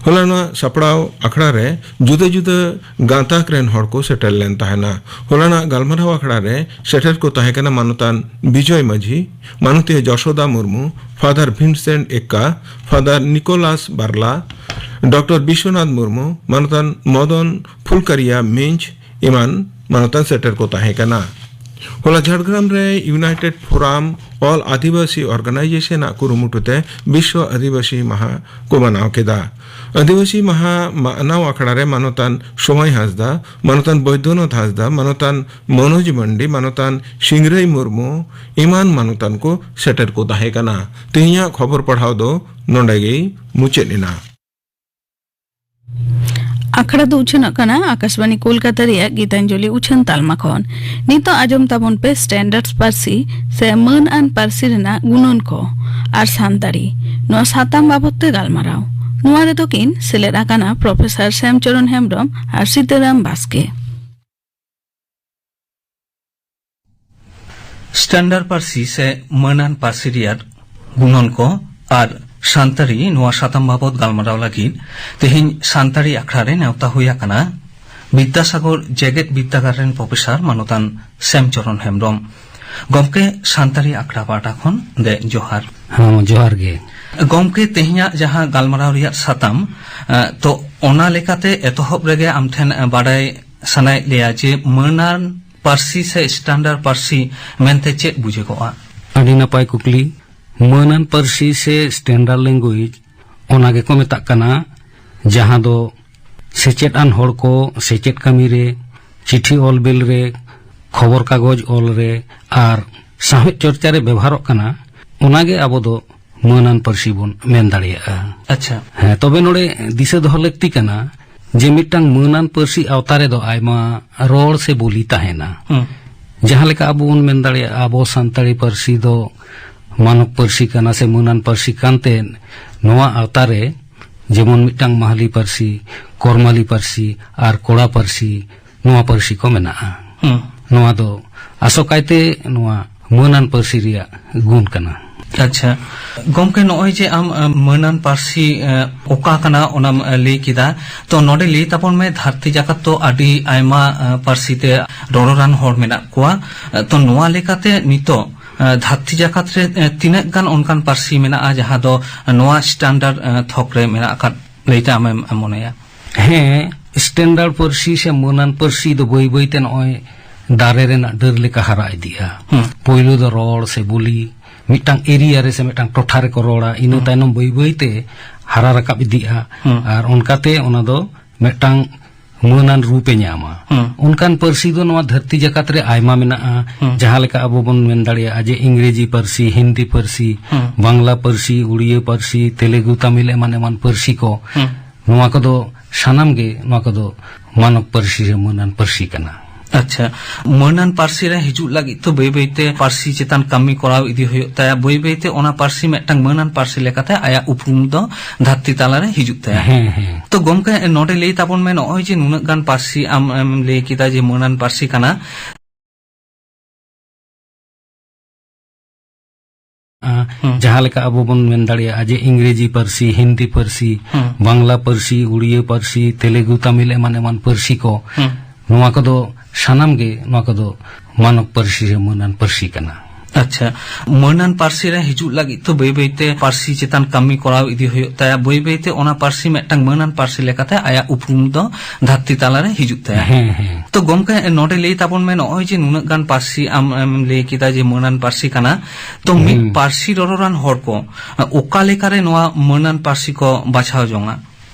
ᱦᱚᱞᱟᱱᱟᱜ ᱥᱟᱯᱲᱟᱣ ᱟᱠᱷᱲᱟ ᱨᱮ ᱡᱩᱫᱟᱹ ᱡᱩᱫᱟᱹ ᱜᱟᱸᱛᱟᱠ ᱨᱮᱱ ᱦᱚᱲ ᱠᱚ ᱥᱮᱴᱮᱨ ᱞᱮᱱ ᱛᱟᱦᱮᱱᱟ᱾ ᱦᱚᱞᱟᱱᱟᱜ ᱜᱟᱞᱢᱟᱨᱟᱣ ᱟᱠᱷᱲᱟ ᱨᱮ ᱥᱮᱴᱮᱨ ᱠᱚ ᱛᱟᱦᱮᱸ ᱠᱟᱱᱟ ᱢᱟᱱᱚᱛᱟᱱ ᱵᱤᱡᱚᱭ ᱢᱟᱹᱡᱷᱤ, ᱢᱟᱱᱚᱛᱤᱭᱟᱹ ᱡᱚᱥᱳᱫᱟ ᱢᱩᱨᱢᱩ, ᱯᱷᱟᱫᱟᱨ ᱵᱷᱤᱱᱥᱮᱱᱴ ᱮᱠᱠᱟ, ᱯᱷᱟᱫᱟᱨ ᱱᱤᱠᱳᱞᱟᱥ ᱵᱟᱨᱞᱟ, ᱰᱚᱠᱴᱚᱨ ᱵᱤᱥᱣᱚᱱᱟᱛᱷ ᱢᱩᱨᱢᱩ, ᱢᱟᱱᱚᱛᱟᱱ ᱢᱚᱫᱚᱱ ᱯᱷᱩᱞᱠᱟᱨᱤᱭᱟ ᱢᱤᱧᱡᱽ ᱮᱢᱟᱱ ᱢᱟᱱᱚᱛᱟᱱ ᱥᱮᱴᱮᱨ ᱠᱚ ᱛᱟᱦᱮᱸ ᱠᱟᱱᱟ᱾ ᱦᱚᱞᱟ ᱡᱷᱟᱲᱜᱨᱟᱢ ᱨᱮ United Forum All Adivasi Organization ᱟᱜ ᱠᱩᱨᱩᱢᱩᱴᱩ ᱛᱮ ᱵᱤᱥᱣᱚ ᱟᱹᱫᱤᱵᱟᱹᱥᱤ ᱢᱟᱦᱟ ᱠᱚ ᱢᱟᱱᱟᱣ ᱠᱮᱫᱟ᱾ ᱟᱹᱫᱤᱵᱟᱹᱥᱤ ᱢᱟᱦᱟ ᱢᱟᱱᱟᱣ ᱟᱠᱷᱲᱟ ᱨᱮ ᱢᱟᱱᱚᱛᱟᱱ ᱥᱚᱢᱟᱭ ᱦᱟᱸᱥᱫᱟ, ᱢᱟᱱᱚᱛᱟᱱ ᱵᱳᱭᱫᱚᱱᱟᱛᱷ ᱦᱟᱸᱥᱫᱟ, ᱢᱟᱱᱚᱛᱟᱱ ᱢᱚᱱᱳᱡᱽ ᱢᱟᱱᱰᱤ, ᱢᱟᱱᱚᱛᱟᱱ ᱥᱤᱝᱨᱟᱹᱭ ᱢᱩᱨᱢᱩ ᱮᱢᱟᱱ ᱢᱟᱱᱚᱛᱟᱱ ᱠᱚ ᱥᱮᱴᱮᱨ ᱠᱚ ᱛᱟᱦᱮᱸ ᱠᱟᱱᱟ᱾ ᱛᱮᱦᱮᱧᱟᱜ ᱠᱷᱚᱵᱚᱨ ᱯᱟᱲᱦᱟᱣ ᱫᱚ ᱱᱚᱰᱮ ᱜᱮ ᱢᱩᱪᱟᱹᱫ ᱮᱱᱟ᱾ ᱟᱠᱷᱲᱟ ᱫᱚ ᱩᱪᱷᱟᱹᱱᱚᱜ ᱠᱟᱱᱟ ᱟᱠᱟᱥᱵᱟᱱᱤ ᱠᱳᱞᱠᱟᱛᱟ ᱨᱮᱭᱟᱜ ᱜᱤᱛᱟᱧᱡᱚᱞᱤ ᱩᱪᱷᱟᱹᱱ ᱛᱟᱞᱢᱟ ᱠᱷᱚᱱ᱾ ᱱᱤᱛᱚᱜ ᱟᱸᱡᱚᱢ ᱛᱟᱵᱚᱱ ᱯᱮ ᱥᱴᱮᱱᱰᱟᱨᱰ ᱯᱟᱹᱨᱥᱤ ᱥᱮ ᱢᱟᱹᱱ ᱟᱱ ᱯᱟᱹᱨᱥᱤ ᱨᱮᱱᱟᱜ ᱜᱩᱱᱟᱹᱱ ᱠᱚ ᱟᱨ ᱥᱟᱱᱛᱟᱲᱤ᱾ ᱱᱚᱣᱟ ᱥᱟᱛᱟᱢ ᱵᱟᱵᱚᱛ ᱛᱮ ᱜᱟᱞᱢᱟᱨᱟᱣ᱾ ᱱᱚᱣᱟ ᱨᱮᱫᱚ ᱠᱤᱱ ᱥᱮᱞᱮᱫ ᱟᱠᱟᱱᱟ ᱯᱨᱚᱯᱷᱮᱥᱚᱨ ᱥᱮᱢᱪᱚᱨᱚᱱ ᱦᱮᱢᱵᱽᱨᱚᱢ ᱟᱨ ᱥᱤᱛᱟᱹᱨᱟᱢ ᱵᱟᱥᱠᱮ᱾ ᱥᱴᱮᱱᱰᱟᱨᱰ ᱯᱟᱹᱨᱥᱤ ᱥᱮ ᱢᱟᱹᱱᱟᱱ ᱯᱟᱹᱨᱥᱤ ᱨᱮᱭᱟᱜ ᱜᱩᱱᱟᱹᱱ ᱠᱚ ᱟᱨ ᱥᱟᱱᱛᱟᱲᱤ, ᱱᱚᱣᱟ ᱥᱟᱛᱟᱢ ᱵᱟᱵᱚᱛ ᱜᱟᱞᱢᱟᱨᱟᱣ ᱞᱟᱹᱜᱤᱫ ᱛᱮᱦᱮᱧ ᱥᱟᱱᱛᱟᱲᱤ ᱟᱠᱷᱲᱟ ᱨᱮ ᱱᱮᱣᱛᱟ ᱦᱩᱭ ᱟᱠᱟᱱᱟ ᱵᱤᱫᱽᱫᱟᱥᱟᱜᱚᱨ ᱡᱮᱜᱮᱛ ᱵᱤᱨᱫᱟᱹᱜᱟᱲ ᱨᱮᱱ ᱯᱨᱚᱯᱷᱮᱥᱚᱨ ᱢᱟᱱᱚᱛᱟᱱ ᱥᱮᱢᱪᱚᱨᱚᱱ ᱦᱮᱢᱵᱽᱨᱚᱢ᱾ ᱜᱚᱢᱠᱮ, ᱥᱟᱱᱛᱟᱲᱤ ᱟᱠᱷᱲᱟ ᱯᱟᱦᱴᱟ ᱠᱷᱚᱱ ᱫᱮ ᱡᱚᱦᱟᱨ᱾ ᱦᱚᱸ, ᱡᱚᱦᱟᱨ ᱜᱮ᱾ ᱜᱚᱢᱠᱮ, ᱛᱮᱦᱮᱧᱟᱜ ᱡᱟᱦᱟᱸ ᱜᱟᱞᱢᱟᱨᱟᱣ ᱨᱮᱭᱟᱜ ᱥᱟᱛᱟᱢ, ᱮ, ᱛᱚ ᱚᱱᱟ ᱞᱮᱠᱟᱛᱮ ᱮᱛᱚᱦᱚᱵ ᱨᱮᱜᱮ ᱟᱢ ᱴᱷᱮᱱ, ᱮ, ᱵᱟᱰᱟᱭ ᱥᱟᱱᱟᱭᱮᱫ ᱞᱮᱭᱟ ᱡᱮ ᱢᱟᱹᱱᱟᱱ ᱯᱟᱹᱨᱥᱤ ᱥᱮ ᱥᱴᱮᱱᱰᱟᱨᱰ ᱯᱟᱹᱨᱥᱤ ᱢᱮᱱᱛᱮ ᱪᱮᱫ ᱵᱩᱡᱷᱟᱹᱜᱚᱜᱼᱟ? ᱟᱹᱰᱤ ᱱᱟᱯᱟᱭ ᱠᱩᱠᱞᱤ᱾ ᱢᱟᱹᱱᱟᱱ ᱯᱟᱹᱨᱥᱤ ᱥᱮ ᱥᱴᱮᱱᱰᱟᱨᱰ ᱞᱮᱝᱜᱩᱭᱮᱡᱽ, ᱚᱱᱟ ᱜᱮᱠᱚ ᱢᱮᱛᱟᱜ ᱠᱟᱱᱟ, ᱡᱟᱦᱟᱸ ᱫᱚ ᱥᱮᱪᱮᱫ ᱟᱱ ᱦᱚᱲ ᱠᱚ ᱥᱮᱪᱮᱫ ᱠᱟᱹᱢᱤ ᱨᱮ, ᱪᱤᱴᱷᱤ ᱚᱞ ᱵᱤᱞ ᱨᱮ, ᱠᱷᱚᱵᱚᱨ ᱠᱟᱜᱚᱡᱽ ᱚᱞ ᱨᱮ ᱟᱨ ᱥᱟᱶᱦᱮᱫ ᱪᱚᱨᱪᱟ ᱨᱮ ᱵᱮᱵᱷᱟᱨᱚᱜ ᱠᱟᱱᱟ, ᱚᱱᱟ ᱜᱮ ᱟᱵᱚ ᱫᱚ ᱢᱟᱹᱱᱟᱱ ᱯᱟᱹᱨᱥᱤ ᱵᱚᱱ ᱢᱮᱱ ᱫᱟᱲᱮᱭᱟᱜᱼᱟ᱾ ᱟᱪᱪᱷᱟ᱾ ᱦᱮᱸ, ᱛᱚᱵᱮ ᱱᱚᱰᱮ ᱫᱤᱥᱟᱹ ᱫᱚᱦᱚ ᱞᱟᱹᱠᱛᱤ ᱠᱟᱱᱟ ᱡᱮ ᱢᱤᱫᱴᱟᱝ ᱢᱟᱹᱱᱟᱱ ᱯᱟᱹᱨᱥᱤ ᱟᱣᱛᱟ ᱨᱮᱫᱚ ᱟᱭᱢᱟ ᱨᱚᱲ ᱥᱮ ᱵᱚᱞᱤ ᱛᱟᱦᱮᱱᱟ᱾ ᱦᱩᱸ᱾ ᱡᱟᱦᱟᱸ ᱞᱮᱠᱟ ᱟᱵᱚ ᱵᱚᱱ ᱢᱮᱱ ᱫᱟᱲᱮᱭᱟᱜᱼᱟ, ᱟᱵᱚ ᱥᱟᱱᱛᱟᱲᱤ ᱯᱟᱹᱨᱥᱤ ᱫᱚ ᱢᱟᱱᱚᱠ ᱯᱟᱹᱨᱥᱤ ᱠᱟᱱᱟ ᱥᱮ ᱢᱟᱹᱱᱟᱱ ᱯᱟᱹᱨᱥᱤ ᱠᱟᱱᱛᱮ, ᱱᱚᱣᱟ ᱟᱣᱛᱟ ᱨᱮ ᱡᱮᱢᱚᱱ ᱢᱤᱫᱴᱟᱝ ᱢᱟᱦᱞᱤ ᱯᱟᱹᱨᱥᱤ, ᱠᱚᱨᱢᱟᱞᱤ ᱯᱟᱹᱨᱥᱤ ᱟᱨ ᱠᱚᱲᱟ ᱯᱟᱹᱨᱥᱤ, ᱱᱚᱣᱟ ᱯᱟᱹᱨᱥᱤ ᱠᱚ ᱢᱮᱱᱟᱜᱼᱟ᱾ ᱦᱩᱸ᱾ ᱱᱚᱣᱟ ᱫᱚ ᱟᱥᱚᱠᱟᱭᱛᱮ ᱱᱚᱣᱟ ᱢᱟᱹᱱᱟᱱ ᱯᱟᱹᱨᱥᱤ ᱨᱮᱭᱟᱜ ᱜᱩᱱ ᱠᱟᱱᱟ᱾ ᱟᱪᱪᱷᱟ᱾ ᱜᱚᱢᱠᱮ, ᱱᱚᱜᱼᱚᱭ ᱡᱮ ᱟᱢ, ᱟᱢ ᱢᱟᱹᱱᱟᱱ ᱯᱟᱹᱨᱥᱤ, ᱮ, ᱚᱠᱟ ᱠᱟᱱᱟ ᱚᱱᱟᱢ, ᱮ, ᱞᱟᱹᱭ ᱠᱮᱫᱟ, ᱛᱚ ᱱᱚᱰᱮ ᱞᱟᱹᱭ ᱛᱟᱵᱚᱱ ᱢᱮ, ᱫᱷᱟᱹᱨᱛᱤ ᱡᱟᱠᱟᱛ ᱛᱚ ᱟᱹᱰᱤ ᱟᱭᱢᱟ, ᱮ, ᱯᱟᱹᱨᱥᱤ ᱛᱮ ᱨᱚᱨᱚᱲᱟᱱ ᱦᱚᱲ ᱢᱮᱱᱟᱜ ᱠᱚᱣᱟ, ᱮ, ᱛᱚ ᱱᱚᱣᱟ ᱞᱮᱠᱟᱛᱮ ᱱᱤᱛᱚᱜ, ᱮ, ᱫᱷᱟᱹᱨᱛᱤ ᱡᱟᱠᱟᱛ ᱨᱮ, ᱮ, ᱛᱤᱱᱟᱹᱜ ᱜᱟᱱ ᱚᱱᱠᱟᱱ ᱯᱟᱹᱨᱥᱤ ᱢᱮᱱᱟᱜᱼᱟ ᱡᱟᱦᱟᱸ ᱫᱚ ᱱᱚᱣᱟ ᱥᱴᱮᱱᱰᱟᱨᱰ, ᱮ, ᱛᱷᱚᱠ ᱨᱮ ᱢᱮᱱᱟᱜ ᱟᱠᱟᱫ ᱞᱟᱹᱭᱛᱮ ᱟᱢᱮᱢ ᱢᱚᱱᱮᱭᱟ? ᱦᱮᱸ, ᱥᱴᱮᱱᱰᱟᱨᱰ ᱯᱟᱹᱨᱥᱤ ᱥᱮ ᱢᱟᱹᱱᱟᱱ ᱯᱟᱹᱨᱥᱤ ᱫᱚ ᱵᱟᱹᱭ ᱵᱟᱹᱭ ᱛᱮ ᱱᱚᱜᱼᱚᱭ ᱫᱟᱨᱮ ᱨᱮᱱᱟᱜ ᱰᱟᱹᱨ ᱞᱮᱠᱟ ᱦᱟᱨᱟ ᱤᱫᱤᱜᱼᱟ᱾ ᱦᱩᱸ᱾ ᱯᱳᱭᱞᱳ ᱫᱚ ᱨᱚᱲ ᱥᱮ ᱵᱚᱞᱤ, ᱢᱤᱫᱴᱟᱝ ᱮᱨᱤᱭᱟ ᱨᱮ ᱥᱮ ᱢᱤᱫᱴᱟᱝ ᱴᱚᱴᱷᱟ ᱨᱮᱠᱚ ᱨᱚᱲᱟ, ᱤᱱᱟᱹ ᱦᱩᱸ᱾ ᱛᱟᱭᱱᱚᱢ ᱵᱟᱹᱭ ᱵᱟᱹᱭ ᱛᱮ ᱦᱟᱨᱟ ᱨᱟᱠᱟᱵ ᱤᱫᱤᱜᱼᱟ᱾ ᱦᱩᱸ᱾ ᱟᱨ ᱚᱱᱠᱟᱛᱮ ᱚᱱᱟ ᱫᱚ ᱢᱤᱫᱴᱟᱝ ᱢᱟᱹᱱᱟᱱ ᱨᱩᱯ ᱮ ᱧᱟᱢᱟ᱾ ᱦᱩᱸ᱾ ᱚᱱᱠᱟᱱ ᱯᱟᱹᱨᱥᱤ ᱫᱚ ᱱᱚᱣᱟ ᱫᱷᱟᱹᱨᱛᱤ ᱡᱟᱠᱟᱛ ᱨᱮ ᱟᱭᱢᱟ ᱢᱮᱱᱟᱜᱼᱟ᱾ ᱦᱩᱸ᱾ ᱡᱟᱦᱟᱸ ᱞᱮᱠᱟ ᱟᱵᱚ ᱵᱚᱱ ᱢᱮᱱ ᱫᱟᱲᱮᱭᱟᱜᱼᱟ ᱡᱮ ᱤᱝᱨᱮᱡᱤ ᱯᱟᱹᱨᱥᱤ, ᱦᱤᱱᱫᱤ ᱯᱟᱹᱨᱥᱤ, ᱦᱩᱸ᱾ ᱵᱟᱝᱞᱟ ᱯᱟᱹᱨᱥᱤ, ᱩᱲᱤᱭᱟᱹ ᱯᱟᱹᱨᱥᱤ, ᱛᱮᱞᱮᱜᱩ, ᱛᱟᱢᱤᱞ, ᱮᱢᱟᱱ ᱮᱢᱟᱱ ᱯᱟᱹᱨᱥᱤ ᱠᱚ᱾ ᱦᱩᱸ᱾ ᱱᱚᱣᱟ ᱠᱚᱫᱚ ᱥᱟᱱᱟᱢ ᱜᱮ, ᱱᱚᱣᱟ ᱠᱚᱫᱚ ᱢᱟᱱᱚᱠ ᱯᱟᱹᱨᱥᱤ ᱥᱮ ᱢᱟᱹᱱᱟᱱ ᱯᱟᱹᱨᱥᱤ ᱠᱟᱱᱟ᱾ ᱟᱪᱪᱷᱟ, ᱢᱟᱹᱱᱟᱱ ᱯᱟᱹᱨᱥᱤ ᱨᱮ ᱦᱤᱡᱩᱜ ᱞᱟᱹᱜᱤᱫ ᱛᱚ ᱵᱟᱹᱭ ᱵᱟᱹᱭᱛᱮ ᱯᱟᱹᱨᱥᱤ ᱪᱮᱛᱟᱱ ᱠᱟᱹᱢᱤ ᱠᱚᱨᱟᱣ ᱤᱫᱤ ᱦᱩᱭᱩᱜ ᱛᱟᱭᱟ, ᱵᱟᱹᱭ ᱵᱟᱹᱭᱛᱮ ᱚᱱᱟ ᱯᱟᱹᱨᱥᱤ ᱢᱤᱫᱴᱟᱝ ᱢᱟᱹᱱᱟᱱ ᱯᱟᱹᱨᱥᱤ ᱞᱮᱠᱟᱛᱮ ᱟᱭᱟᱜ ᱩᱯᱨᱩᱢ ᱫᱚ ᱫᱷᱟᱹᱨᱛᱤ ᱛᱟᱞᱟᱨᱮ ᱦᱤᱡᱩᱜ ᱛᱟᱭᱟ᱾ ᱦᱮᱸ, ᱦᱮᱸ᱾ ᱛᱚ ᱜᱚᱢᱠᱮ, ᱱᱚᱰᱮ ᱞᱟᱹᱭ ᱛᱟᱵᱚᱱ ᱢᱮ, ᱱᱚᱜᱼᱚᱭ ᱡᱮ ᱱᱩᱱᱟᱹᱜ ᱜᱟᱱ ᱯᱟᱹᱨᱥᱤ ᱟᱢ ᱮᱢ ᱞᱟᱹᱭ ᱠᱮᱫᱟ ᱡᱮ ᱢᱟᱹᱱᱟᱱ ᱯᱟᱹᱨᱥᱤ ᱠᱟᱱᱟ, ᱦᱩᱸ᱾ ᱡᱟᱦᱟᱸ ᱞᱮᱠᱟ ᱟᱵᱚ ᱵᱚᱱ ᱢᱮᱱ ᱫᱟᱲᱮᱭᱟᱜᱼᱟ ᱡᱮ ᱤᱝᱨᱮᱡᱤ ᱯᱟᱹᱨᱥᱤ, ᱦᱤᱱᱫᱤ ᱯᱟᱹᱨᱥᱤ, ᱦᱩᱸ᱾ ᱵᱟᱝᱞᱟ ᱯᱟᱹᱨᱥᱤ, ᱩᱲᱤᱭᱟᱹ ᱯᱟᱹᱨᱥᱤ, ᱛᱮᱞᱮᱜᱩ, ᱛᱟᱢᱤᱞ ᱮᱢᱟᱱ ᱮᱢᱟᱱ ᱯᱟᱹᱨᱥᱤ ᱠᱚ, ᱦᱩᱸ᱾ ᱱᱚᱣᱟ ᱠᱚᱫᱚ ᱥᱟᱱᱟᱢ ᱜᱮ, ᱱᱚᱣᱟ ᱠᱚᱫᱚ ᱢᱟᱱᱚᱠ ᱯᱟᱹᱨᱥᱤ ᱥᱮ ᱢᱟᱹᱱᱟᱱ ᱯᱟᱹᱨᱥᱤ ᱠᱟᱱᱟ᱾ ᱟᱪᱪᱷᱟ, ᱢᱟᱹᱱᱟᱱ ᱯᱟᱹᱨᱥᱤ ᱨᱮ ᱦᱤᱡᱩᱜ ᱞᱟᱹᱜᱤᱫ ᱛᱚ ᱵᱟᱹᱭ ᱵᱟᱹᱭᱛᱮ ᱯᱟᱹᱨᱥᱤ ᱪᱮᱛᱟᱱ ᱠᱟᱹᱢᱤ ᱠᱚᱨᱟᱣ ᱤᱫᱤ ᱦᱩᱭᱩᱜ ᱛᱟᱭᱟ, ᱵᱟᱹᱭ ᱵᱟᱹᱭᱛᱮ ᱚᱱᱟ ᱯᱟᱹᱨᱥᱤ ᱢᱤᱫᱴᱟᱝ ᱢᱟᱹᱱᱟᱱ ᱯᱟᱹᱨᱥᱤ ᱞᱮᱠᱟᱛᱮ ᱟᱭᱟᱜ ᱩᱯᱨᱩᱢ ᱫᱚ ᱫᱷᱟᱹᱨᱛᱤ ᱛᱟᱞᱟᱨᱮ ᱦᱤᱡᱩᱜ ᱛᱟᱭᱟ᱾ ᱦᱮᱸ, ᱦᱮᱸ᱾ ᱛᱚ ᱜᱚᱢᱠᱮ, ᱱᱚᱰᱮ ᱞᱟᱹᱭ ᱛᱟᱵᱚᱱ ᱢᱮ, ᱱᱚᱜᱼᱚᱭ ᱡᱮ ᱱᱩᱱᱟᱹᱜ ᱜᱟᱱ ᱯᱟᱹᱨᱥᱤ ᱟᱢ ᱮᱢ ᱞᱟᱹᱭ ᱠᱮᱫᱟ ᱡᱮ ᱢᱟᱹᱱᱟᱱ ᱯᱟᱹᱨᱥᱤ ᱠᱟᱱᱟ, ᱛᱚ ᱢᱤᱫ ᱦᱩᱸ᱾ ᱯᱟᱹᱨᱥᱤ ᱨᱚᱨᱚᱲᱟᱱ ᱦᱚᱲ ᱠᱚ ᱚᱠᱟ ᱞᱮᱠᱟᱨᱮ ᱱᱚᱣᱟ ᱢᱟᱹᱱᱟᱱ ᱯᱟᱹᱨᱥᱤ ᱠᱚ ᱵᱟᱪᱷᱟᱣ ᱡᱚᱝᱟ?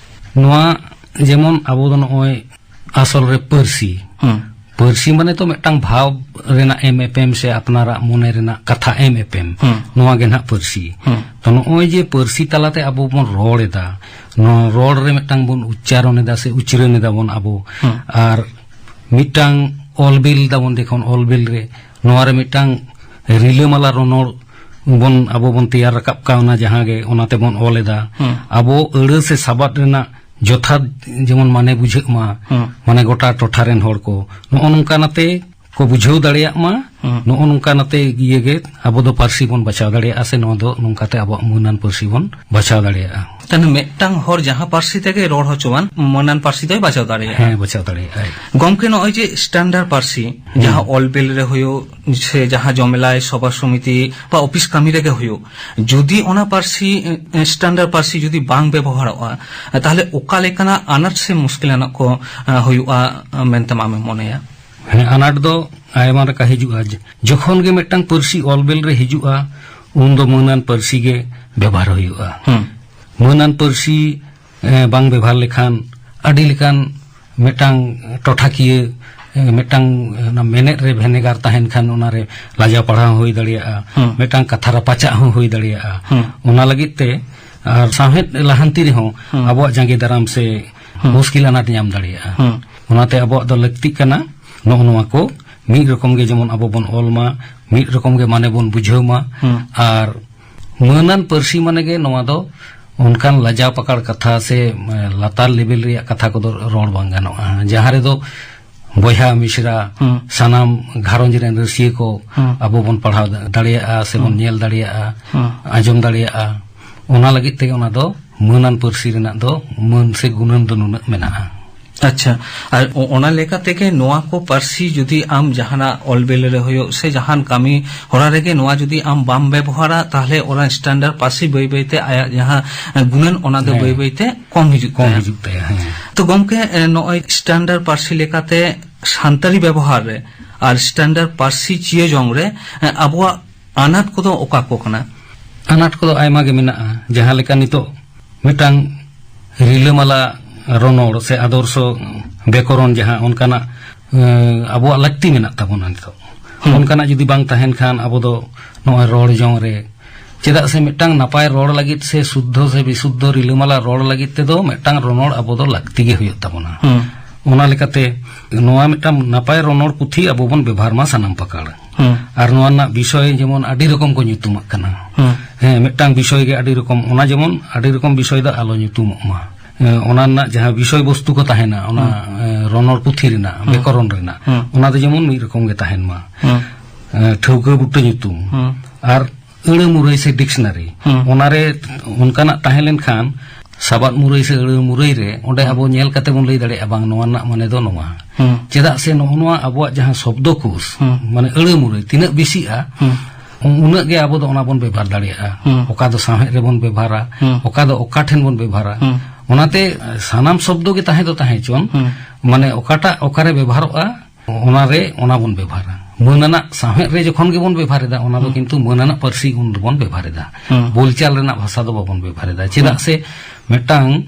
ᱱᱚᱣᱟ ᱡᱮᱢᱚᱱ ᱟᱵᱚ ᱫᱚ ᱱᱚᱜᱼᱚᱭ ᱟᱥᱚᱞ ᱨᱮ ᱯᱟᱹᱨᱥᱤ᱾ ᱦᱩᱸ᱾ ᱯᱟᱹᱨᱥᱤ ᱢᱟᱱᱮ ᱛᱚ ᱢᱤᱫᱴᱟᱝ ᱵᱷᱟᱣ ᱨᱮᱱᱟᱜ ᱮᱢ ᱮᱯᱮᱢ ᱥᱮ ᱟᱯᱱᱟᱨᱟᱜ ᱢᱚᱱᱮ ᱨᱮᱱᱟᱜ ᱠᱟᱛᱷᱟ ᱮᱢ ᱮᱯᱮᱢ᱾ ᱦᱩᱸ᱾ ᱱᱚᱣᱟ ᱜᱮ ᱱᱟᱦᱟᱜ ᱯᱟᱹᱨᱥᱤ᱾ ᱦᱩᱸ᱾ ᱛᱚ ᱱᱚᱜᱼᱚᱭ ᱡᱮ ᱯᱟᱹᱨᱥᱤ ᱛᱟᱞᱟᱛᱮ ᱟᱵᱚ ᱵᱚᱱ ᱨᱚᱲ ᱮᱫᱟ, ᱱᱚᱣᱟ ᱨᱚᱲ ᱨᱮ ᱢᱤᱫᱴᱟᱝ ᱵᱚᱱ ᱩᱪᱪᱟᱨᱚᱱ ᱮᱫᱟ ᱥᱮ ᱩᱪᱨᱟᱹᱱ ᱮᱫᱟ ᱵᱚᱱ ᱟᱵᱚ᱾ ᱦᱩᱸ᱾ ᱟᱨ ᱢᱤᱫᱴᱟᱝ ᱚᱞ ᱵᱤᱞ ᱫᱟᱵᱚᱱ, ᱡᱚᱠᱷᱚᱱ ᱚᱞ ᱵᱤᱞ ᱨᱮ ᱱᱚᱣᱟ ᱨᱮ ᱢᱤᱫᱴᱟᱝ ᱨᱤᱞᱟᱹᱢᱟᱞᱟ ᱨᱚᱱᱚᱲ ᱵᱚᱱ ᱟᱵᱚ ᱵᱚᱱ ᱛᱮᱭᱟᱨ ᱨᱟᱠᱟᱵ ᱠᱟᱣᱱᱟ, ᱡᱟᱦᱟᱸ ᱜᱮ ᱚᱱᱟ ᱛᱮᱵᱚᱱ ᱚᱞ ᱮᱫᱟ᱾ ᱦᱩᱸ᱾ ᱟᱵᱚ ᱟᱹᱲᱟᱹ ᱥᱮ ᱥᱟᱵᱟᱫ ᱨᱮᱱᱟᱜ ᱡᱚᱛᱷᱟᱛ ᱡᱮᱢᱚᱱ ᱢᱟᱱᱮ ᱵᱩᱡᱷᱟᱹᱜ ᱢᱟ, ᱦᱩᱸ᱾ ᱢᱟᱱᱮ ᱜᱚᱴᱟ ᱴᱚᱴᱷᱟ ᱨᱮᱱ ᱦᱚᱲ ᱠᱚ ᱱᱚᱜᱼᱚ ᱱᱚᱝᱠᱟ ᱱᱟᱛᱮ ᱠᱚ ᱵᱩᱡᱷᱟᱹᱣ ᱫᱟᱲᱮᱭᱟᱜ ᱢᱟ, ᱦᱩᱸ᱾ ᱱᱚᱜᱼᱚ ᱱᱚᱝᱠᱟ ᱱᱟᱛᱮ ᱤᱭᱟᱹ ᱜᱮ ᱟᱵᱚ ᱫᱚ ᱯᱟᱹᱨᱥᱤ ᱵᱚᱱ ᱵᱟᱪᱷᱟᱣ ᱫᱟᱲᱮᱭᱟᱜᱼᱟ, ᱥᱮ ᱱᱚᱣᱟ ᱫᱚ ᱱᱚᱝᱠᱟᱛᱮ ᱟᱵᱚᱣᱟᱜ ᱢᱟᱹᱱᱟᱱ ᱯᱟᱹᱨᱥᱤ ᱵᱚᱱ ᱵᱟᱪᱷᱟᱣ ᱫᱟᱲᱮᱭᱟᱜᱼᱟ᱾ ᱛᱟᱦᱞᱮ ᱢᱤᱫᱴᱟᱝ ᱦᱚᱲ ᱡᱟᱦᱟᱸ ᱯᱟᱹᱨᱥᱤ ᱛᱮᱜᱮ ᱨᱚᱲ ᱦᱚᱪᱚᱣᱟᱱ, ᱢᱟᱹᱱᱟᱱ ᱯᱟᱹᱨᱥᱤ ᱫᱚᱭ ᱵᱟᱪᱷᱟᱣ ᱫᱟᱲᱮᱭᱟᱜᱼᱟ᱾ ᱦᱮᱸ, ᱵᱟᱪᱷᱟᱣ ᱫᱟᱲᱮᱭᱟᱜᱼᱟᱭ᱾ ᱜᱚᱢᱠᱮ, ᱱᱚᱜᱼᱚᱭ ᱡᱮ ᱥᱴᱮᱱᱰᱟᱨᱰ ᱯᱟᱹᱨᱥᱤ, ᱦᱩᱸ᱾ ᱡᱟᱦᱟᱸ ᱚᱞ ᱵᱤᱞ ᱨᱮ ᱦᱩᱭᱩᱜ, ᱥᱮ ᱡᱟᱦᱟᱸ ᱡᱚᱢᱮᱞᱟᱭ ᱥᱚᱵᱷᱟ ᱥᱚᱢᱤᱛᱤ ᱵᱟ ᱚᱯᱷᱤᱥ ᱠᱟᱹᱢᱤ ᱨᱮᱜᱮ ᱦᱩᱭᱩᱜ, ᱡᱩᱫᱤ ᱚᱱᱟ ᱯᱟᱹᱨᱥᱤ, ᱮ, ᱥᱴᱮᱱᱰᱟᱨᱰ ᱯᱟᱹᱨᱥᱤ ᱡᱩᱫᱤ ᱵᱟᱝ ᱵᱮᱵᱚᱦᱟᱨᱚᱜᱼᱟ, ᱛᱟᱦᱞᱮ ᱚᱠᱟ ᱞᱮᱠᱟᱱᱟᱜ ᱟᱱᱟᱴ ᱥᱮ ᱢᱩᱥᱠᱤᱞ ᱟᱱᱟᱜ ᱠᱚ, ᱮ, ᱦᱩᱭᱩᱜᱼᱟ, ᱮ, ᱢᱮᱱᱛᱮᱢ ᱟᱢᱮᱢ ᱢᱚᱱᱮᱭᱟ? ᱦᱮᱸ, ᱟᱱᱟᱴ ᱫᱚ ᱟᱭᱢᱟ ᱞᱮᱠᱟ ᱦᱤᱡᱩᱜᱼᱟ᱾ ᱡ-, ᱡᱚᱠᱷᱚᱱ ᱜᱮ ᱢᱤᱫᱴᱟᱝ ᱯᱟᱹᱨᱥᱤ ᱚᱞ ᱵᱤᱞ ᱨᱮ ᱦᱤᱡᱩᱜᱼᱟ, ᱩᱱ ᱫᱚ ᱢᱟᱹᱱᱟᱱ ᱯᱟᱹᱨᱥᱤ ᱜᱮ ᱵᱮᱵᱚᱦᱟᱨ ᱦᱩᱭᱩᱜᱼᱟ᱾ ᱦᱩᱸ᱾ ᱢᱟᱹᱱᱟᱱ ᱯᱟᱹᱨᱥᱤ, ᱮ, ᱵᱟᱝ ᱵᱮᱵᱚᱦᱟᱨ ᱞᱮᱠᱷᱟᱱ ᱟᱹᱰᱤ ᱞᱮᱠᱟᱱ ᱢᱤᱫᱴᱟᱝ ᱴᱚᱴᱷᱟᱠᱤᱭᱟᱹ, ᱮ, ᱢᱤᱫᱴᱟᱝ ᱚᱱᱟ ᱢᱮᱱᱮᱫ ᱨᱮ ᱵᱷᱮᱱᱮᱜᱟᱨ ᱛᱟᱦᱮᱱ ᱠᱷᱟᱱ ᱚᱱᱟᱨᱮ ᱞᱟᱡᱟᱣ ᱯᱟᱲᱟᱣ ᱦᱚᱸ ᱦᱩᱭ ᱫᱟᱲᱮᱭᱟᱜᱼᱟ, ᱦᱩᱸ᱾ ᱢᱤᱫᱴᱟᱝ ᱠᱟᱛᱷᱟ ᱨᱟᱯᱟᱪᱟᱜ ᱦᱚᱸ ᱦᱩᱭ ᱫᱟᱲᱮᱭᱟᱜᱼᱟ᱾ ᱦᱩᱸ᱾ ᱚᱱᱟ ᱞᱟᱹᱜᱤᱫ ᱛᱮ ᱟᱨ ᱥᱟᱶᱦᱮᱫ ᱞᱟᱦᱟᱱᱛᱤ ᱨᱮᱦᱚᱸ ᱦᱩᱸ᱾ ᱟᱵᱚᱣᱟᱜ ᱡᱟᱸᱜᱮ ᱫᱟᱨᱟᱢ ᱥᱮ ᱦᱩᱸ᱾ ᱢᱩᱥᱠᱤᱞ ᱟᱱᱟᱴ ᱧᱟᱢ ᱫᱟᱲᱮᱭᱟᱜᱼᱟ᱾ ᱦᱩᱸ᱾ ᱚᱱᱟᱛᱮ ᱟᱵᱚᱣᱟᱜ ᱫᱚ ᱞᱟᱹᱠᱛᱤᱜ ᱠᱟᱱᱟ ᱱᱚᱜᱼᱚ ᱱᱚᱣᱟ ᱠᱚ ᱢᱤᱫ ᱨᱚᱠᱚᱢ ᱜᱮ ᱡᱮᱢᱚᱱ ᱟᱵᱚ ᱵᱚᱱ ᱚᱞ ᱢᱟ, ᱢᱤᱫ ᱨᱚᱠᱚᱢ ᱜᱮ ᱢᱟᱱᱮ ᱵᱚᱱ ᱵᱩᱡᱷᱟᱹᱣ ᱢᱟ᱾ ᱦᱩᱸ᱾ ᱟᱨ ᱢᱟᱹᱱᱟᱱ ᱯᱟᱹᱨᱥᱤ ᱢᱟᱱᱮ ᱜᱮ ᱱᱚᱣᱟ ᱫᱚ ᱚᱱᱠᱟᱱ ᱞᱟᱡᱟᱣ ᱯᱟᱠᱟᱲ ᱠᱟᱛᱷᱟ ᱥᱮ, ᱮ, ᱞᱟᱛᱟᱨ ᱞᱮᱵᱮᱞ ᱨᱮᱭᱟᱜ ᱠᱟᱛᱷᱟ ᱠᱚᱫᱚ ᱨᱚᱲ ᱵᱟᱝ ᱜᱟᱱᱚᱜᱼᱟ, ᱡᱟᱦᱟᱸ ᱨᱮᱫᱚ ᱵᱚᱭᱦᱟ ᱢᱤᱥᱨᱟ, ᱦᱩᱸ᱾ ᱥᱟᱱᱟᱢ ᱜᱷᱟᱨᱚᱸᱡᱽ ᱨᱮᱱ ᱨᱟᱹᱥᱤᱭᱟᱹ ᱠᱚ ᱦᱩᱸ᱾ ᱟᱵᱚ ᱵᱚᱱ ᱯᱟᱲᱦᱟᱣ ᱫᱟᱲᱮᱭᱟᱜᱼᱟ ᱥᱮ ᱵᱚᱱ ᱦᱩᱸ᱾ ᱧᱮᱞ ᱫᱟᱲᱮᱭᱟᱜᱼᱟ, ᱦᱩᱸ᱾ ᱟᱸᱡᱚᱢ ᱫᱟᱲᱮᱭᱟᱜᱼᱟ᱾ ᱚᱱᱟ ᱞᱟᱹᱜᱤᱫ ᱛᱮᱜᱮ ᱚᱱᱟ ᱫᱚ ᱢᱟᱹᱱᱟᱱ ᱯᱟᱹᱨᱥᱤ ᱨᱮᱱᱟᱜ ᱫᱚ ᱢᱟᱹᱱ ᱥᱮ ᱜᱩᱱᱟᱹᱱ ᱫᱚ ᱱᱩᱱᱟᱹᱜ ᱢᱮᱱᱟᱜᱼᱟ᱾ ᱟᱪᱪᱷᱟ, ᱟᱨ ᱚ-, ᱚᱱᱟ ᱞᱮᱠᱟ ᱛᱮᱜᱮ ᱱᱚᱣᱟ ᱠᱚ ᱯᱟᱹᱨᱥᱤ ᱡᱩᱫᱤ ᱟᱢ ᱡᱟᱦᱟᱱᱟᱜ ᱚᱞ ᱵᱤᱞ ᱨᱮ ᱦᱩᱭᱩᱜ ᱥᱮ ᱡᱟᱦᱟᱱ ᱠᱟᱹᱢᱤ ᱦᱚᱨᱟ ᱨᱮᱜᱮ ᱱᱚᱣᱟ ᱡᱩᱫᱤ ᱟᱢ ᱵᱟᱢ ᱵᱮᱵᱚᱦᱟᱨᱟ, ᱛᱟᱦᱞᱮ ᱚᱱᱟ standard ᱯᱟᱹᱨᱥᱤ ᱵᱟᱹᱭ ᱵᱟᱹᱭ ᱛᱮ ᱟᱭᱟᱜ ᱡᱟᱦᱟᱸ ᱜᱩᱱᱟᱹᱱ, ᱚᱱᱟ ᱫᱚ ᱦᱮᱸ᱾ ᱵᱟᱹᱭ ᱵᱟᱹᱭ ᱛᱮ ᱠᱚᱢ ᱦᱤᱡᱩᱜ ᱠᱚᱢ ᱛᱟᱭᱟ᱾ ᱦᱤᱡᱩᱜ ᱛᱟᱭᱟ, ᱦᱮᱸ᱾ ᱛᱚ ᱜᱚᱢᱠᱮ, ᱮ, ᱱᱚᱜᱼᱚᱭ standard ᱯᱟᱹᱨᱥᱤ ᱞᱮᱠᱟᱛᱮ ᱥᱟᱱᱛᱟᱲᱤ ᱵᱮᱵᱚᱦᱟᱨ ᱨᱮ ᱟᱨ standard ᱯᱟᱹᱨᱥᱤ ᱪᱤᱭᱟᱹ ᱡᱚᱝ ᱨᱮ, ᱮ, ᱟᱵᱚᱣᱟᱜ ᱟᱱᱟᱴ ᱠᱚᱫᱚ ᱚᱠᱟ ᱠᱚ ᱠᱟᱱᱟ? ᱟᱱᱟᱴ ᱠᱚᱫᱚ ᱟᱭᱢᱟ ᱜᱮ ᱢᱮᱱᱟᱜᱼᱟ᱾ ᱡᱟᱦᱟᱸ ᱞᱮᱠᱟ ᱱᱤᱛᱚᱜ ᱢᱤᱫᱴᱟᱝ ᱨᱤᱞᱟᱹᱢᱟᱞᱟ ᱨᱚᱱᱚᱲ ᱥᱮ ᱟᱫᱚᱨᱥᱚ ᱵᱮᱠᱚᱨᱚᱱ, ᱡᱟᱦᱟᱸ ᱚᱱᱠᱟᱱᱟᱜ, ᱮᱸ, ᱟᱵᱚᱣᱟᱜ ᱞᱟᱹᱠᱛᱤ ᱢᱮᱱᱟᱜ ᱛᱟᱵᱚᱱᱟ ᱱᱤᱛᱚᱜ᱾ ᱦᱩᱸ᱾ ᱚᱱᱠᱟᱱᱟᱜ ᱡᱩᱫᱤ ᱵᱟᱝ ᱛᱟᱦᱮᱱ ᱠᱷᱟᱱ ᱟᱵᱚ ᱫᱚ ᱱᱚᱜᱼᱚᱭ ᱨᱚᱲ ᱡᱚᱝ ᱨᱮ, ᱪᱮᱫᱟᱜ ᱥᱮ ᱢᱤᱫᱴᱟᱝ ᱱᱟᱯᱟᱭ ᱨᱚᱲ ᱞᱟᱹᱜᱤᱫ ᱥᱮ ᱥᱩᱫᱽᱫᱷᱚ ᱥᱮ ᱵᱤᱥᱩᱫᱽᱫᱷᱚ ᱨᱤᱞᱟᱹᱢᱟᱞᱟ ᱨᱚᱲ ᱞᱟᱹᱜᱤᱫ ᱛᱮᱫᱚ ᱢᱤᱫᱴᱟᱝ ᱨᱚᱱᱚᱲ ᱟᱵᱚ ᱫᱚ ᱞᱟᱹᱠᱛᱤ ᱜᱮ ᱦᱩᱭᱩᱜ ᱛᱟᱵᱚᱱᱟ᱾ ᱦᱩᱸ᱾ ᱚᱱᱟ ᱞᱮᱠᱟᱛᱮ ᱱᱚᱣᱟ ᱢᱤᱫᱴᱟᱝ ᱱᱟᱯᱟᱭ ᱨᱚᱱᱚᱲ ᱯᱩᱛᱷᱤ ᱟᱵᱚ ᱵᱚᱱ ᱵᱮᱵᱷᱟᱨ ᱢᱟ ᱥᱟᱱᱟᱢ ᱯᱟᱠᱟᱲ᱾ ᱦᱩᱸ᱾ ᱟᱨ ᱱᱚᱣᱟ ᱨᱮᱱᱟᱜ ᱵᱤᱥᱚᱭ ᱡᱮᱢᱚᱱ ᱟᱹᱰᱤ ᱨᱚᱠᱚᱢ ᱠᱚ ᱧᱩᱛᱩᱢᱟᱜ ᱠᱟᱱᱟ᱾ ᱦᱩᱸ᱾ ᱦᱮᱸ, ᱢᱤᱫᱴᱟᱝ ᱵᱤᱥᱚᱭ ᱜᱮ ᱟᱹᱰᱤ ᱨᱚᱠᱚᱢ, ᱚᱱᱟ ᱡᱮᱢᱚᱱ ᱟᱹᱰᱤ ᱨᱚᱠᱚᱢ ᱵᱤᱥᱚᱭ ᱫᱚ ᱟᱞᱚ ᱧᱩᱛᱩᱢᱚᱜ ᱢᱟ᱾ ᱦᱮᱸ, ᱚᱱᱟ ᱨᱮᱱᱟᱜ ᱡᱟᱦᱟᱸ ᱵᱤᱥᱚᱭ ᱵᱚᱥᱛᱩ ᱠᱚ ᱛᱟᱦᱮᱱᱟ, ᱚᱱᱟ, ᱦᱩᱸ᱾ ᱮ, ᱨᱚᱱᱚᱲ ᱯᱩᱛᱷᱤ ᱨᱮᱱᱟᱜ, ᱦᱩᱸ᱾ ᱵᱮᱠᱚᱨᱚᱱ ᱨᱮᱱᱟᱜ, ᱦᱩᱸ᱾ ᱚᱱᱟ ᱫᱚ ᱡᱮᱢᱚᱱ ᱢᱤᱫ ᱨᱚᱠᱚᱢ ᱜᱮ ᱛᱟᱦᱮᱱ ᱢᱟ᱾ ᱦᱩᱸ᱾ ᱮ, ᱴᱷᱟᱹᱣᱠᱟᱹ ᱵᱩᱴᱟᱹ ᱧᱩᱛᱩᱢ᱾ ᱦᱩᱸ᱾ ᱟᱨ ᱟᱹᱲᱟᱹ ᱢᱩᱨᱟᱹᱭ ᱥᱮ ᱰᱤᱠᱥᱱᱟᱨᱤ, ᱦᱩᱸ᱾ ᱚᱱᱟᱨᱮ ᱚᱱᱠᱟᱱᱟᱜ ᱛᱟᱦᱮᱸ ᱞᱮᱱᱠᱷᱟᱱ ᱥᱟᱵᱟᱫ ᱢᱩᱨᱟᱹᱭ ᱥᱮ ᱟᱹᱲᱟᱹ ᱢᱩᱨᱟᱹᱭ ᱨᱮ ᱚᱸᱰᱮ ᱦᱩᱸ᱾ ᱟᱵᱚ ᱧᱮᱞ ᱠᱟᱛᱮ ᱵᱚᱱ ᱞᱟᱹᱭ ᱫᱟᱲᱮᱭᱟᱜᱼᱟ, ᱵᱟᱝ, ᱱᱚᱣᱟ ᱨᱮᱱᱟᱜ ᱢᱟᱱᱮ ᱫᱚ ᱱᱚᱣᱟ᱾ ᱦᱩᱸ᱾ ᱪᱮᱫᱟᱜ ᱥᱮ ᱱᱚᱜᱼᱚ ᱱᱚᱣᱟ ᱟᱵᱚᱣᱟᱜ ᱡᱟᱦᱟᱸ ᱥᱚᱵᱫᱚ ᱠᱳᱥ, ᱦᱩᱸ᱾ ᱢᱟᱱᱮ ᱟᱹᱲᱟᱹ ᱢᱩᱨᱟᱹᱭ ᱛᱤᱱᱟᱹᱜ ᱵᱮᱥᱤᱜᱼᱟ, ᱦᱩᱸ᱾ ᱩᱱᱟᱹᱜ ᱜᱮ ᱟᱵᱚ ᱫᱚ ᱚᱱᱟ ᱵᱚᱱ ᱵᱮᱵᱷᱟᱨ ᱫᱟᱲᱮᱭᱟᱜᱼᱟ᱾ ᱦᱩᱸ᱾ ᱚᱠᱟ ᱫᱚ ᱥᱟᱶᱦᱮᱫ ᱨᱮᱵᱚᱱ ᱵᱮᱵᱷᱟᱨᱟ, ᱦᱩᱸ᱾ ᱚᱠᱟ ᱫᱚ ᱚᱠᱟ ᱴᱷᱮᱱ ᱵᱚᱱ ᱵᱮᱵᱷᱟᱨᱟ᱾ ᱦᱩᱸ᱾ ᱚᱱᱟᱛᱮ ᱥᱟᱱᱟᱢ ᱥᱚᱵᱫᱚ ᱜᱮ ᱛᱟᱦᱮᱸ ᱫᱚ ᱛᱟᱦᱮᱸ ᱦᱚᱪᱚᱱ, ᱦᱩᱸ᱾ ᱢᱟᱱᱮ ᱚᱠᱟᱴᱟᱜ ᱚᱠᱟᱨᱮ ᱵᱮᱵᱷᱟᱨᱚᱜᱼᱟ, ᱚᱱᱟ ᱨᱮ ᱚᱱᱟ ᱵᱚᱱ ᱵᱮᱵᱷᱟᱨᱟ᱾ ᱢᱟᱹᱱ ᱟᱱᱟᱜ ᱥᱟᱶᱦᱮᱫ ᱨᱮ ᱡᱚᱠᱷᱚᱱ ᱜᱮᱵᱚᱱ ᱵᱮᱵᱷᱟᱨ ᱮᱫᱟ, ᱚᱱᱟ ᱫᱚ ᱦᱩᱸ᱾ ᱠᱤᱱᱛᱩ ᱢᱟᱹᱱ ᱟᱱᱟᱜ ᱯᱟᱹᱨᱥᱤ ᱩᱱ ᱫᱚᱵᱚᱱ ᱵᱮᱵᱷᱟᱨ ᱮᱫᱟ᱾ ᱦᱩᱸ᱾ ᱵᱳᱞᱪᱟᱞ ᱨᱮᱱᱟᱜ ᱵᱷᱟᱥᱟ ᱫᱚ ᱵᱟᱵᱚᱱ ᱵᱮᱵᱷᱟᱨ ᱮᱫᱟ᱾ ᱪᱮᱫᱟᱜ ᱦᱩᱸ᱾ ᱥᱮ ᱢᱤᱫᱴᱟᱝ,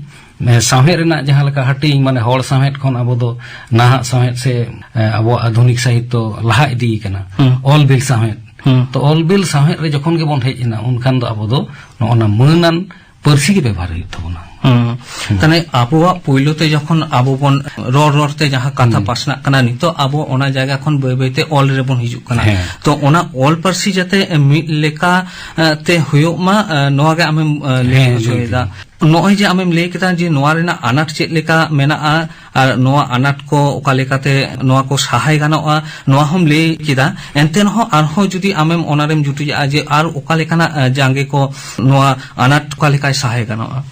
ᱮ, ᱥᱟᱶᱦᱮᱫ ᱨᱮᱱᱟᱜ ᱡᱟᱦᱟᱸ ᱞᱮᱠᱟ ᱦᱟᱹᱴᱤᱧ, ᱢᱟᱱᱮ ᱦᱚᱲ ᱥᱟᱶᱦᱮᱫ ᱠᱷᱚᱱ ᱟᱵᱚ ᱫᱚ ᱱᱟᱦᱟᱜ ᱥᱟᱶᱦᱮᱫ ᱥᱮ, ᱮ, ᱟᱵᱚᱣᱟᱜ ᱟᱫᱷᱩᱱᱤᱠ ᱥᱟᱦᱤᱛᱛᱚ ᱞᱟᱦᱟ ᱤᱫᱤ ᱠᱟᱱᱟ᱾ ᱦᱩᱸ᱾ ᱚᱞ ᱵᱤᱞ ᱥᱟᱶᱦᱮᱫ᱾ ᱦᱩᱸ᱾ ᱛᱚ ᱚᱞ ᱵᱤᱞ ᱥᱟᱶᱦᱮᱫ ᱨᱮ ᱡᱚᱠᱷᱚᱱ ᱜᱮᱵᱚᱱ ᱦᱮᱡ ᱮᱱᱟ, ᱩᱱᱠᱷᱟᱱ ᱫᱚ ᱟᱵᱚ ᱫᱚ ᱱᱚᱜᱼᱚ ᱱᱟ ᱢᱟᱹᱱ ᱟᱱ ᱯᱟᱹᱨᱥᱤ ᱜᱮ ᱵᱮᱵᱷᱟᱨ ᱦᱩᱭᱩᱜ ᱛᱟᱵᱚᱱᱟ᱾ ᱦᱩᱸ᱾ ᱦᱩᱸ᱾ ᱛᱟᱦᱞᱮ ᱟᱵᱚᱣᱟᱜ ᱯᱳᱭᱞᱳ ᱛᱮ ᱡᱚᱠᱷᱚᱱ ᱟᱵᱚ ᱵᱚᱱ ᱨᱚᱲ ᱨᱚᱲ ᱛᱮ ᱡᱟᱦᱟᱸ ᱠᱟᱛᱷᱟ ᱦᱩᱸ᱾ ᱯᱟᱥᱱᱟᱜ ᱠᱟᱱᱟ, ᱱᱤᱛᱚᱜ ᱟᱵᱚ ᱚᱱᱟ ᱡᱟᱭᱜᱟ ᱠᱷᱚᱱ ᱵᱟᱹᱭ ᱵᱟᱹᱭ ᱛᱮ ᱚᱞ ᱨᱮᱵᱚᱱ ᱦᱤᱡᱩᱜ ᱠᱟᱱᱟ᱾ ᱦᱮᱸ᱾ ᱛᱚ ᱚᱱᱟ ᱚᱞ ᱯᱟᱹᱨᱥᱤ ᱡᱟᱛᱮ ᱢᱤᱫ ᱞᱮᱠᱟ, ᱮ, ᱛᱮ ᱦᱩᱭᱩᱜ ᱢᱟ, ᱮ, ᱱᱚᱣᱟ ᱜᱮ ᱟᱢᱮᱢ, ᱮ, ᱞᱟᱹᱭ ᱦᱮᱸ, ᱦᱚᱪᱚᱭᱮᱫᱟ᱾ ᱞᱟᱹᱭ ᱫᱟᱹᱧ᱾ ᱱᱚᱜᱼᱚᱭ ᱡᱮ ᱟᱢᱮᱢ ᱞᱟᱹᱭ ᱠᱮᱫᱟ ᱡᱮ ᱱᱚᱣᱟ ᱨᱮᱱᱟᱜ ᱟᱱᱟᱴ ᱪᱮᱫ ᱞᱮᱠᱟ ᱢᱮᱱᱟᱜᱼᱟ ᱟᱨ ᱱᱚᱣᱟ ᱟᱱᱟᱴ ᱠᱚ ᱚᱠᱟ ᱞᱮᱠᱟᱛᱮ ᱱᱚᱣᱟ ᱠᱚ ᱥᱟᱦᱟᱭ ᱜᱟᱱᱚᱜᱼᱟ, ᱱᱚᱣᱟ ᱦᱚᱸᱢ ᱞᱟᱹᱭ ᱠᱮᱫᱟ᱾ ᱮᱱᱛᱮ ᱨᱮᱦᱚᱸ ᱟᱨᱦᱚᱸ ᱡᱩᱫᱤ ᱟᱢᱮᱢ ᱚᱱᱟᱨᱮᱢ ᱡᱩᱴᱤᱡᱟᱜᱼᱟ ᱡᱮ ᱟᱨ ᱚᱠᱟ ᱞᱮᱠᱟᱱᱟᱜ, ᱮ, ᱡᱟᱸᱜᱮ ᱠᱚ ᱱᱚᱣᱟ ᱟᱱᱟᱴ ᱚᱠᱟ ᱞᱮᱠᱟᱭ ᱥᱟᱦᱟᱭ ᱜᱟᱱᱚᱜᱼᱟ?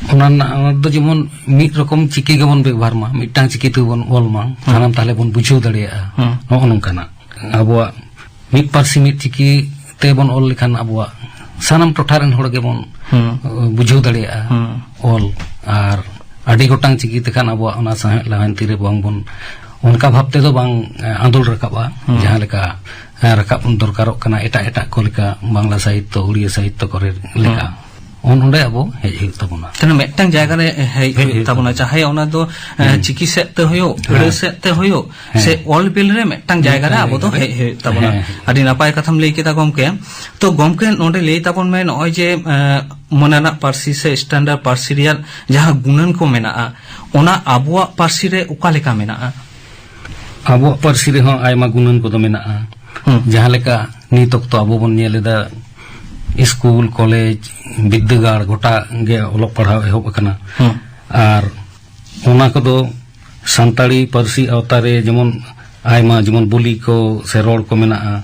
ᱚᱱᱟ ᱨᱮᱱᱟᱜ ᱚᱱᱟ ᱫᱚ ᱡᱮᱢᱚᱱ ᱢᱤᱫ ᱨᱚᱠᱚᱢ ᱪᱤᱠᱤ ᱜᱮᱵᱚᱱ ᱵᱮᱵᱚᱦᱟᱨ ᱢᱟ, ᱢᱤᱫᱴᱟᱝ ᱪᱤᱠᱤ ᱛᱮᱵᱚᱱ ᱚᱞ ᱢᱟ, ᱦᱩᱸ᱾ ᱥᱟᱱᱟᱢ ᱛᱟᱦᱞᱮ ᱵᱚᱱ ᱵᱩᱡᱷᱟᱹᱣ ᱫᱟᱲᱮᱭᱟᱜᱼᱟ᱾ ᱦᱩᱸ᱾ ᱱᱚᱜᱼᱚ ᱱᱚᱝᱠᱟᱱᱟᱜ ᱟᱵᱚᱣᱟᱜ ᱢᱤᱫ ᱯᱟᱹᱨᱥᱤ ᱢᱤᱫ ᱪᱤᱠᱤ ᱛᱮᱵᱚᱱ ᱚᱞ ᱞᱮᱠᱷᱟᱱ ᱟᱵᱚᱣᱟᱜ ᱥᱟᱱᱟᱢ ᱴᱚᱴᱷᱟ ᱨᱮᱱ ᱦᱚᱲ ᱜᱮᱵᱚᱱ ᱦᱩᱸ᱾ ᱵᱩᱡᱷᱟᱹᱣ ᱫᱟᱲᱮᱭᱟᱜᱼᱟ ᱦᱩᱸ᱾ ᱚᱞ᱾ ᱟᱨ ᱟᱹᱰᱤ ᱜᱚᱴᱟᱝ ᱪᱤᱠᱤ ᱛᱮᱠᱷᱟᱱ ᱟᱵᱚᱣᱟᱜ ᱚᱱᱟ ᱥᱟᱶᱦᱮᱫ ᱞᱟᱦᱟᱱᱛᱤ ᱨᱮ ᱵᱟᱝ ᱵᱚᱱ ᱚᱱᱠᱟ ᱵᱷᱟᱵ ᱛᱮᱫᱚ ᱵᱟᱝ ᱟᱸᱫᱳᱲ ᱨᱟᱠᱟᱵᱼᱟ᱾ ᱦᱩᱸ᱾ ᱡᱟᱦᱟᱸ ᱞᱮᱠᱟ ᱨᱟᱠᱟᱵ ᱫᱚᱨᱠᱟᱨᱚᱜ ᱠᱟᱱᱟ ᱮᱴᱟᱜ ᱮᱴᱟᱜ ᱠᱚ ᱞᱮᱠᱟ, ᱵᱟᱝᱞᱟ ᱥᱟᱦᱤᱛᱛᱚ, ᱩᱲᱤᱭᱟ ᱥᱟᱦᱤᱛᱛᱚ ᱠᱚᱨᱮ ᱞᱮᱠᱟ᱾ ᱦᱩᱸ᱾ ᱚᱱ ᱚᱸᱰᱮ ᱟᱵᱚ ᱦᱮᱡ ᱦᱩᱭᱩᱜ ᱛᱟᱵᱚᱱᱟ᱾ ᱛᱟᱦᱞᱮ ᱢᱤᱫᱴᱟᱝ ᱡᱟᱭᱜᱟ ᱨᱮ ᱦᱮᱡ ᱦᱮᱡ ᱦᱩᱭᱩᱜ ᱦᱩᱭᱩᱜ ᱛᱟᱵᱚᱱᱟ, ᱛᱟᱵᱚᱱᱟ᱾ ᱪᱟᱦᱮ ᱚᱱᱟ ᱫᱚ, ᱮ, ᱦᱩᱸ᱾ ᱪᱤᱠᱤ ᱥᱮᱫ ᱛᱮ ᱦᱩᱭᱩᱜ, ᱦᱮᱸ᱾ ᱟᱹᱲᱟᱹ ᱥᱮᱫ ᱛᱮ ᱦᱩᱭᱩᱜ, ᱦᱮᱸ᱾ ᱥᱮ ᱚᱞ ᱵᱤᱞ ᱨᱮ ᱢᱤᱫᱴᱟᱝ ᱡᱟᱭᱜᱟ ᱨᱮ ᱢᱤᱫᱴᱟᱝ ᱟᱵᱚ ᱫᱚ ᱡᱟᱭᱜᱟ ᱨᱮ᱾ ᱦᱮᱡ ᱦᱩᱭᱩᱜ ᱛᱟᱵᱚᱱᱟ᱾ ᱦᱮᱸ, ᱦᱮᱸ᱾ ᱟᱹᱰᱤ ᱱᱟᱯᱟᱭ ᱠᱟᱛᱷᱟᱢ ᱞᱟᱹᱭ ᱠᱮᱫᱟ ᱜᱚᱢᱠᱮ᱾ ᱛᱚ ᱜᱚᱢᱠᱮ, ᱱᱚᱰᱮ ᱞᱟᱹᱭ ᱛᱟᱵᱚᱱ ᱢᱮ, ᱱᱚᱜᱼᱚᱭ ᱡᱮ, ᱮ, ᱢᱟᱹᱱᱟᱱᱟᱜ ᱯᱟᱹᱨᱥᱤ ᱥᱮ standard ᱯᱟᱹᱨᱥᱤ ᱨᱮᱭᱟᱜ ᱡᱟᱦᱟᱸ ᱜᱩᱱᱟᱹᱱ ᱠᱚ ᱢᱮᱱᱟᱜᱼᱟ, ᱚᱱᱟ ᱟᱵᱚᱣᱟᱜ ᱯᱟᱹᱨᱥᱤ ᱨᱮ ᱚᱠᱟ ᱞᱮᱠᱟ ᱢᱮᱱᱟᱜᱼᱟ? ᱟᱵᱚᱣᱟᱜ ᱯᱟᱹᱨᱥᱤ ᱨᱮᱦᱚᱸ ᱟᱭᱢᱟ ᱜᱩᱱᱟᱹᱱ ᱠᱚᱫᱚ ᱢᱮᱱᱟᱜᱼᱟ᱾ ᱦᱩᱸ᱾ ᱡᱟᱦᱟᱸ ᱞᱮᱠᱟ ᱱᱤᱛ ᱚᱠᱛᱚ ᱟᱵᱚ ᱵᱚᱱ ᱧᱮᱞ ᱮᱫᱟ, ᱥᱠᱩᱞ, ᱠᱚᱞᱮᱡᱽ, ᱵᱤᱫᱽᱫᱟᱹᱜᱟᱲ ᱜᱚᱴᱟ ᱜᱮ ᱚᱞᱚᱜ ᱯᱟᱲᱦᱟᱣ ᱮᱦᱚᱵ ᱟᱠᱟᱱᱟ᱾ ᱦᱩᱸ᱾ ᱟᱨ ᱚᱱᱟ ᱠᱚᱫᱚ ᱥᱟᱱᱛᱟᱲᱤ ᱯᱟᱹᱨᱥᱤ ᱟᱣᱛᱟ ᱨᱮ ᱡᱮᱢᱚᱱ ᱟᱭᱢᱟ, ᱡᱮᱢᱚᱱ ᱵᱳᱞᱤ ᱠᱚ ᱥᱮ ᱨᱚᱲ ᱠᱚ ᱢᱮᱱᱟᱜᱼᱟ,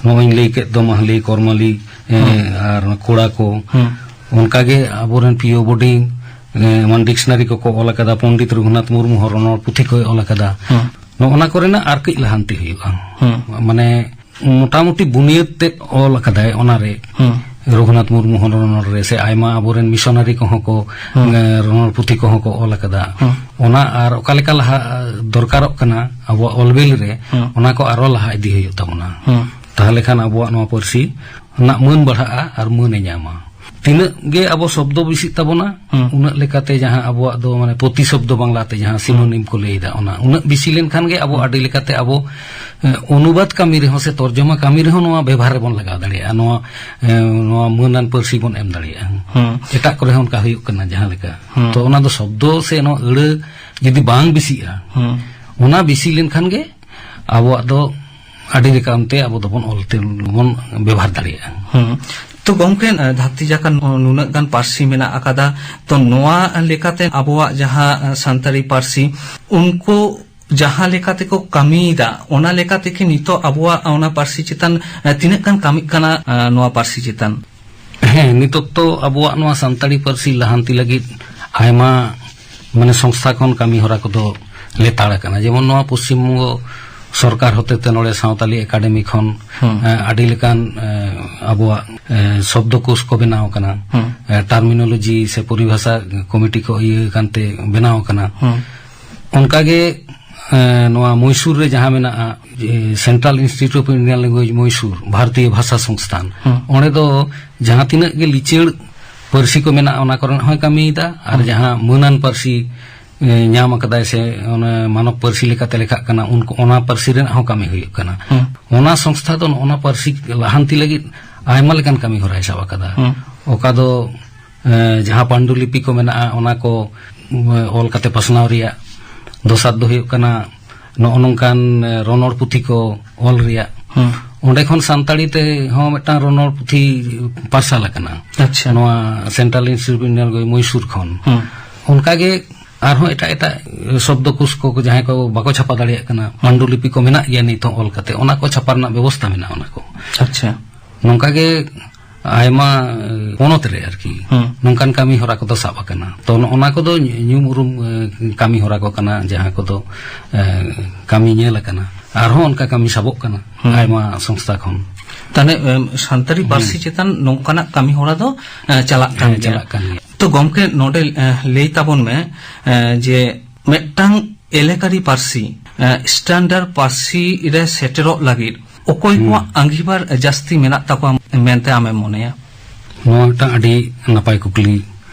ᱱᱚᱜᱼᱚᱭ ᱤᱧ ᱞᱟᱹᱭ ᱠᱮᱫ ᱫᱚ ᱢᱟᱦᱞᱮ, ᱠᱚᱨᱢᱟᱞᱤ, ᱮ, ᱦᱩᱸ᱾ ᱟᱨ ᱠᱚᱲᱟ ᱠᱚ, ᱦᱩᱸ᱾ ᱚᱱᱠᱟᱜᱮ ᱟᱵᱚᱨᱮᱱ ᱯᱤ ᱳ ᱵᱳᱰᱤᱝ, ᱮ, ᱮᱢᱟᱱ ᱰᱤᱠᱥᱱᱟᱨᱤ ᱠᱚᱠᱚ ᱚᱞ ᱟᱠᱟᱫᱟ, ᱯᱚᱱᱰᱤᱛ ᱨᱚᱜᱷᱩᱱᱟᱛᱷ ᱢᱩᱨᱢᱩ ᱦᱚᱸ ᱨᱚᱱᱚᱲ ᱯᱩᱛᱷᱤ ᱠᱚᱭ ᱚᱞ ᱟᱠᱟᱫᱟ᱾ ᱦᱩᱸ᱾ ᱱᱚᱜᱼᱚ ᱱᱟ ᱠᱚᱨᱮᱱᱟᱜ ᱟᱨ ᱠᱟᱹᱡ ᱞᱟᱦᱟᱱᱛᱤ ᱦᱩᱭᱩᱜᱼᱟ᱾ ᱦᱩᱸ᱾ ᱢᱟᱱᱮ ᱢᱚᱴᱟᱢᱩᱴᱤ ᱵᱩᱱᱤᱭᱟᱹᱫ ᱛᱮᱫ ᱚᱞ ᱟᱠᱟᱫᱟᱭ ᱚᱱᱟᱨᱮ᱾ ᱦᱩᱸ᱾ ᱨᱚᱜᱷᱩᱱᱟᱛᱷ ᱢᱩᱨᱢᱩ ᱦᱚᱸ ᱨᱚᱱᱚᱲ ᱨᱮ, ᱥᱮ ᱟᱭᱢᱟ ᱟᱵᱚᱨᱮᱱ ᱢᱤᱥᱚᱱᱟᱨᱤ ᱠᱚᱦᱚᱸ ᱠᱚ, ᱦᱩᱸ᱾ ᱮ, ᱨᱚᱱᱚᱲ ᱯᱩᱛᱷᱤ ᱠᱚᱦᱚᱸ ᱠᱚ ᱚᱞ ᱟᱠᱟᱫᱟ᱾ ᱦᱩᱸ᱾ ᱚᱱᱟ ᱟᱨ ᱚᱠᱟ ᱞᱮᱠᱟ ᱞᱟᱦᱟ ᱫᱚᱨᱠᱟᱨᱚᱜ ᱠᱟᱱᱟ ᱟᱵᱚᱣᱟᱜ ᱚᱞᱵᱤᱞ ᱨᱮ, ᱦᱩᱸ᱾ ᱚᱱᱟ ᱠᱚ ᱟᱨᱚ ᱞᱟᱦᱟ ᱤᱫᱤ ᱦᱩᱭᱩᱜ ᱛᱟᱵᱚᱱᱟ᱾ ᱦᱩᱸ᱾ ᱛᱟᱦᱚᱞᱮ ᱠᱷᱟᱱ ᱟᱵᱚᱣᱟᱜ ᱱᱚᱣᱟ ᱯᱟᱹᱨᱥᱤ ᱨᱮᱱᱟᱜ ᱢᱟᱹᱱ ᱵᱟᱲᱦᱟᱜᱼᱟ ᱟᱨ ᱢᱟᱹᱱ ᱮ ᱧᱟᱢᱟ᱾ ᱛᱤᱱᱟᱹᱜ ᱜᱮ ᱟᱵᱚ ᱥᱚᱵᱫᱚ ᱵᱮᱥᱤᱜ ᱛᱟᱵᱚᱱᱟ, ᱦᱩᱸ᱾ ᱩᱱᱟᱹᱜ ᱞᱮᱠᱟᱛᱮ ᱡᱟᱦᱟᱸ ᱟᱵᱚᱣᱟᱜ ᱫᱚ ᱢᱟᱱᱮ ᱯᱨᱚᱛᱤᱥᱚᱵᱫᱚ ᱵᱟᱝᱞᱟᱛᱮ ᱡᱟᱦᱟᱸ ᱦᱩᱸ᱾ ᱥᱤᱱᱳᱱᱤᱢ ᱠᱚ ᱞᱟᱹᱭ ᱮᱫᱟ, ᱚᱱᱟ ᱩᱱᱟᱹᱜ ᱵᱮᱥᱤ ᱞᱮᱱᱠᱷᱟᱱ ᱜᱮ ᱟᱵᱚ ᱦᱩᱸ᱾ ᱟᱹᱰᱤ ᱞᱮᱠᱟᱛᱮ ᱟᱵᱚ, ᱮ, ᱚᱱᱩᱵᱟᱫ ᱠᱟᱹᱢᱤ ᱨᱮᱦᱚᱸ ᱥᱮ ᱛᱚᱨᱡᱚᱢᱟ ᱠᱟᱹᱢᱤ ᱨᱮᱦᱚᱸ ᱱᱚᱣᱟ ᱵᱮᱵᱷᱟᱨ ᱨᱮᱵᱚᱱ ᱞᱟᱜᱟᱣ ᱫᱟᱲᱮᱭᱟᱜᱼᱟ, ᱱᱚᱣᱟ, ᱮ, ᱱᱚᱣᱟ ᱢᱟᱹᱱᱟᱱ ᱯᱟᱹᱨᱥᱤ ᱵᱚᱱ ᱮᱢ ᱫᱟᱲᱮᱭᱟᱜᱼᱟ᱾ ᱦᱩᱸ᱾ ᱮᱴᱟᱜ ᱠᱚᱨᱮ ᱦᱚᱸ ᱚᱱᱠᱟ ᱦᱩᱭᱩᱜ ᱠᱟᱱᱟ ᱡᱟᱦᱟᱸ ᱞᱮᱠᱟ᱾ ᱦᱩᱸ᱾ ᱛᱚ ᱚᱱᱟ ᱫᱚ ᱥᱚᱵᱫᱚ ᱥᱮ ᱱᱚᱣᱟ ᱟᱹᱲᱟᱹ ᱡᱩᱫᱤ ᱵᱟᱝ ᱵᱮᱥᱤᱜᱼᱟ, ᱦᱩᱸ᱾ ᱚᱱᱟ ᱵᱮᱥᱤ ᱞᱮᱱᱠᱷᱟᱱ ᱜᱮ ᱟᱵᱚᱣᱟᱜ ᱫᱚ ᱟᱹᱰᱤ ᱞᱮᱠᱟᱱᱛᱮ ᱟᱵᱚ ᱫᱚᱵᱚᱱ ᱚᱞ ᱛᱮ ᱵᱚᱱ ᱵᱮᱵᱷᱟᱨ ᱫᱟᱲᱮᱭᱟᱜᱼᱟ᱾ ᱦᱩᱸ᱾ ᱛᱚ ᱜᱚᱢᱠᱮ, ᱫᱷᱟᱹᱨᱛᱤ ᱡᱟᱠᱟᱛ ᱱᱩᱱᱟᱹᱜ ᱜᱟᱱ ᱯᱟᱹᱨᱥᱤ ᱢᱮᱱᱟᱜ ᱟᱠᱟᱫᱟ, ᱛᱚ ᱱᱚᱣᱟ ᱞᱮᱠᱟᱛᱮ ᱟᱵᱚᱣᱟᱜ ᱡᱟᱦᱟᱸ ᱥᱟᱱᱛᱟᱲᱤ ᱯᱟᱹᱨᱥᱤ, ᱩᱱᱠᱩ ᱡᱟᱦᱟᱸ ᱞᱮᱠᱟ ᱛᱮᱠᱚ ᱠᱟᱹᱢᱤᱭᱮᱫᱟ, ᱚᱱᱟ ᱞᱮᱠᱟ ᱛᱮᱜᱮ ᱱᱤᱛᱚᱜ ᱟᱵᱚᱣᱟᱜ ᱚᱱᱟ ᱯᱟᱹᱨᱥᱤ ᱪᱮᱛᱟᱱ, ᱮ, ᱛᱤᱱᱟᱹᱜ ᱜᱟᱱ ᱠᱟᱹᱢᱤᱜ ᱠᱟᱱᱟ, ᱮ, ᱱᱚᱣᱟ ᱯᱟᱹᱨᱥᱤ ᱪᱮᱛᱟᱱ? ᱦᱮᱸ, ᱱᱤᱛ ᱚᱠᱛᱚ ᱟᱵᱚᱣᱟᱜ ᱱᱚᱣᱟ ᱥᱟᱱᱛᱟᱲᱤ ᱯᱟᱹᱨᱥᱤ ᱞᱟᱦᱟᱱᱛᱤ ᱞᱟᱹᱜᱤᱫ ᱟᱭᱢᱟ, ᱢᱟᱱᱮ, ᱥᱚᱝᱥᱛᱷᱟ ᱠᱷᱚᱱ ᱠᱟᱹᱢᱤ ᱦᱚᱨᱟ ᱠᱚᱫᱚ ᱞᱮᱛᱟᱲ ᱟᱠᱟᱱᱟ᱾ ᱡᱮᱢᱚᱱ ᱱᱚᱣᱟ ᱯᱚᱥᱪᱤᱢ ᱵᱚᱝᱜᱚ ᱥᱚᱨᱠᱟᱨ ᱦᱚᱛᱮᱛᱮ ᱱᱚᱰᱮ ᱥᱟᱶᱛᱟᱞᱤ ᱮᱠᱟᱰᱮᱢᱤ ᱠᱷᱚᱱ, ᱦᱩᱸ᱾ ᱮ, ᱟᱹᱰᱤ ᱞᱮᱠᱟᱱ, ᱮ, ᱟᱵᱚᱣᱟᱜ, ᱮ, ᱥᱚᱵᱫᱚ ᱠᱳᱥ ᱠᱚ ᱵᱮᱱᱟᱣ ᱟᱠᱟᱱᱟ᱾ ᱦᱩᱸ᱾ ᱮ, ᱴᱟᱨᱢᱤᱱᱳᱞᱚᱡᱤ ᱥᱮ ᱯᱚᱨᱤᱵᱷᱟᱥᱟ ᱠᱚᱢᱤᱴᱤ ᱠᱚ ᱤᱭᱟᱹ ᱟᱠᱟᱱᱛᱮ ᱵᱮᱱᱟᱣ ᱟᱠᱟᱱᱟ᱾ ᱦᱩᱸ᱾ ᱚᱱᱠᱟᱜᱮ, ᱮ, ᱱᱚᱣᱟ ᱢᱚᱭᱥᱩᱨ ᱨᱮ ᱡᱟᱦᱟᱸ ᱢᱮᱱᱟᱜᱼᱟ, ᱡᱮ Central Institute of Indian Language Mysore, ᱵᱷᱟᱨᱚᱛᱤᱭᱚ ᱵᱷᱟᱥᱟ ᱥᱚᱝᱥᱛᱷᱟᱱ, ᱦᱩᱸ᱾ ᱚᱸᱰᱮ ᱫᱚ ᱡᱟᱦᱟᱸ ᱛᱤᱱᱟᱹᱜ ᱜᱮ ᱞᱤᱪᱟᱹᱲ ᱯᱟᱹᱨᱥᱤ ᱠᱚ ᱢᱮᱱᱟᱜᱼᱟ, ᱚᱱᱟ ᱠᱚᱨᱮᱱᱟᱜ ᱦᱚᱸᱭ ᱠᱟᱹᱢᱤᱭᱮᱫᱟ, ᱟᱨ ᱦᱩᱸ᱾ ᱡᱟᱦᱟᱸ ᱢᱟᱹᱱᱟᱱ ᱯᱟᱹᱨᱥᱤ, ᱮ, ᱧᱟᱢ ᱟᱠᱟᱫᱟᱭ ᱥᱮ ᱚᱱᱟ ᱢᱟᱱᱚᱵ ᱯᱟᱹᱨᱥᱤ ᱞᱮᱠᱟᱛᱮ ᱞᱮᱠᱷᱟᱜ ᱠᱟᱱᱟ, ᱩᱱᱠᱩ, ᱚᱱᱟ ᱯᱟᱹᱨᱥᱤ ᱨᱮᱱᱟᱜ ᱦᱚᱸ ᱠᱟᱹᱢᱤ ᱦᱩᱭᱩᱜ ᱠᱟᱱᱟ᱾ ᱦᱩᱸ᱾ ᱚᱱᱟ ᱥᱚᱝᱥᱛᱷᱟ ᱫᱚ ᱱᱚᱜᱼᱚ ᱱᱟ ᱯᱟᱹᱨᱥᱤ ᱞᱟᱦᱟᱱᱛᱤ ᱞᱟᱹᱜᱤᱫ ᱟᱭᱢᱟ ᱞᱮᱠᱟᱱ ᱠᱟᱹᱢᱤ ᱦᱚᱨᱟᱭ ᱥᱟᱵ ᱟᱠᱟᱫᱟ᱾ ᱦᱩᱸ᱾ ᱚᱠᱟ ᱫᱚ, ᱮ, ᱡᱟᱦᱟᱸ ᱯᱟᱱᱰᱩᱞᱤᱯᱤ ᱠᱚ ᱢᱮᱱᱟᱜᱼᱟ, ᱚᱱᱟ ᱠᱚ, ᱮ, ᱚᱞ ᱠᱟᱛᱮ ᱯᱟᱥᱱᱟᱣ ᱨᱮᱭᱟᱜ᱾ ᱫᱚᱥᱟᱨ ᱫᱚ ᱦᱩᱭᱩᱜ ᱠᱟᱱᱟ ᱱᱚᱜᱼᱚ ᱱᱚᱝᱠᱟᱱ, ᱮ, ᱨᱚᱱᱚᱲ ᱯᱩᱛᱷᱤ ᱠᱚ ᱚᱞ ᱨᱮᱭᱟᱜ᱾ ᱦᱩᱸ᱾ ᱚᱸᱰᱮ ᱠᱷᱚᱱ ᱥᱟᱱᱛᱟᱲᱤ ᱛᱮ ᱦᱚᱸ ᱢᱤᱫᱴᱟᱝ ᱨᱚᱱᱚᱲ ᱯᱩᱛᱷᱤ ᱯᱟᱨᱥᱟᱞ ᱟᱠᱟᱱᱟ᱾ ᱟᱪᱪᱷᱟ᱾ ᱱᱚᱣᱟ Central Institute of Indian Language Mysore ᱠᱷᱚᱱ᱾ ᱦᱩᱸ᱾ ᱚᱱᱠᱟᱜᱮ ᱟᱨᱦᱚᱸ ᱮᱴᱟᱜ ᱮᱴᱟᱜ ᱥᱚᱵᱫᱚ ᱠᱳᱥ ᱠᱚ, ᱡᱟᱦᱟᱸᱭ ᱠᱚ ᱵᱟᱠᱚ ᱪᱷᱟᱯᱟ ᱫᱟᱲᱮᱭᱟᱜ ᱠᱟᱱᱟ, ᱯᱟᱱᱰᱩᱞᱤᱯᱤ ᱠᱚ ᱢᱮᱱᱟᱜ ᱜᱮᱭᱟ ᱱᱤᱛ ᱦᱚᱸ ᱚᱞ ᱠᱟᱛᱮ, ᱚᱱᱟ ᱠᱚ ᱪᱷᱟᱯᱟ ᱨᱮᱱᱟᱜ ᱵᱮᱵᱚᱥᱛᱟ ᱢᱮᱱᱟᱜᱼᱟ, ᱚᱱᱟ ᱠᱚ᱾ ᱟᱪᱪᱷᱟ᱾ ᱱᱚᱝᱠᱟ ᱜᱮ ᱟᱭᱢᱟ, ᱮ, ᱯᱚᱱᱚᱛ ᱨᱮ ᱟᱨᱠᱤ ᱦᱩᱸ᱾ ᱱᱚᱝᱠᱟᱱ ᱠᱟᱹᱢᱤ ᱦᱚᱨᱟ ᱠᱚᱫᱚ ᱥᱟᱵ ᱟᱠᱟᱱᱟ᱾ ᱛᱚ, ᱱᱚᱜᱼᱚ ᱱᱟ ᱠᱚᱫᱚ ᱧᱩᱢ ᱩᱨᱩᱢ, ᱮ, ᱠᱟᱹᱢᱤ ᱦᱚᱨᱟ ᱠᱚ ᱠᱟᱱᱟ, ᱡᱟᱦᱟᱸ ᱠᱚᱫᱚ, ᱮ, ᱠᱟᱹᱢᱤ ᱧᱮᱞ ᱟᱠᱟᱱᱟ᱾ ᱟᱨᱦᱚᱸ ᱚᱱᱠᱟ ᱠᱟᱹᱢᱤ ᱥᱟᱵᱚᱜ ᱠᱟᱱᱟ ᱦᱩᱸ᱾ ᱟᱭᱢᱟ ᱥᱚᱝᱥᱛᱷᱟ ᱠᱷᱚᱱ᱾ ᱛᱟᱦᱞᱮ, ᱮᱢ, ᱥᱟᱱᱛᱟᱲᱤ ᱦᱩᱸ᱾ ᱯᱟᱹᱨᱥᱤ ᱪᱮᱛᱟᱱ ᱱᱚᱝᱠᱟᱱᱟᱜ ᱠᱟᱹᱢᱤ ᱦᱚᱨᱟ ᱫᱚ, ᱮ, ᱪᱟᱞᱟᱜ ᱠᱟᱱ ᱦᱮᱸ, ᱜᱮᱭᱟ᱾ ᱪᱟᱞᱟᱜ ᱠᱟᱱ ᱜᱮᱭᱟ᱾ ᱛᱚ ᱜᱚᱢᱠᱮ, ᱱᱚᱰᱮ, ᱮ, ᱞᱟᱹᱭ ᱛᱟᱵᱚᱱ ᱢᱮ, ᱮ, ᱡᱮ ᱢᱤᱫᱴᱟᱝ ᱮᱞᱮᱠᱟᱨᱤ ᱯᱟᱹᱨᱥᱤ, ᱮ, ᱥᱴᱮᱱᱰᱟᱨᱰ ᱯᱟᱹᱨᱥᱤ ᱨᱮ ᱥᱮᱴᱮᱨᱚᱜ ᱞᱟᱹᱜᱤᱫ ᱚᱠᱚᱭ ᱦᱩᱸ᱾ ᱠᱚᱣᱟᱜ ᱟᱸᱜᱤᱵᱷᱟᱨ ᱡᱟᱹᱥᱛᱤ ᱢᱮᱱᱟᱜ ᱛᱟᱠᱚᱣᱟ ᱢᱮᱱᱛᱮ ᱟᱢᱮᱢ ᱢᱚᱱᱮᱭᱟ? ᱱᱚᱣᱟ ᱢᱤᱫᱴᱟᱝ ᱟᱹᱰᱤ ᱱᱟᱯᱟᱭ ᱠᱩᱠᱞᱤ᱾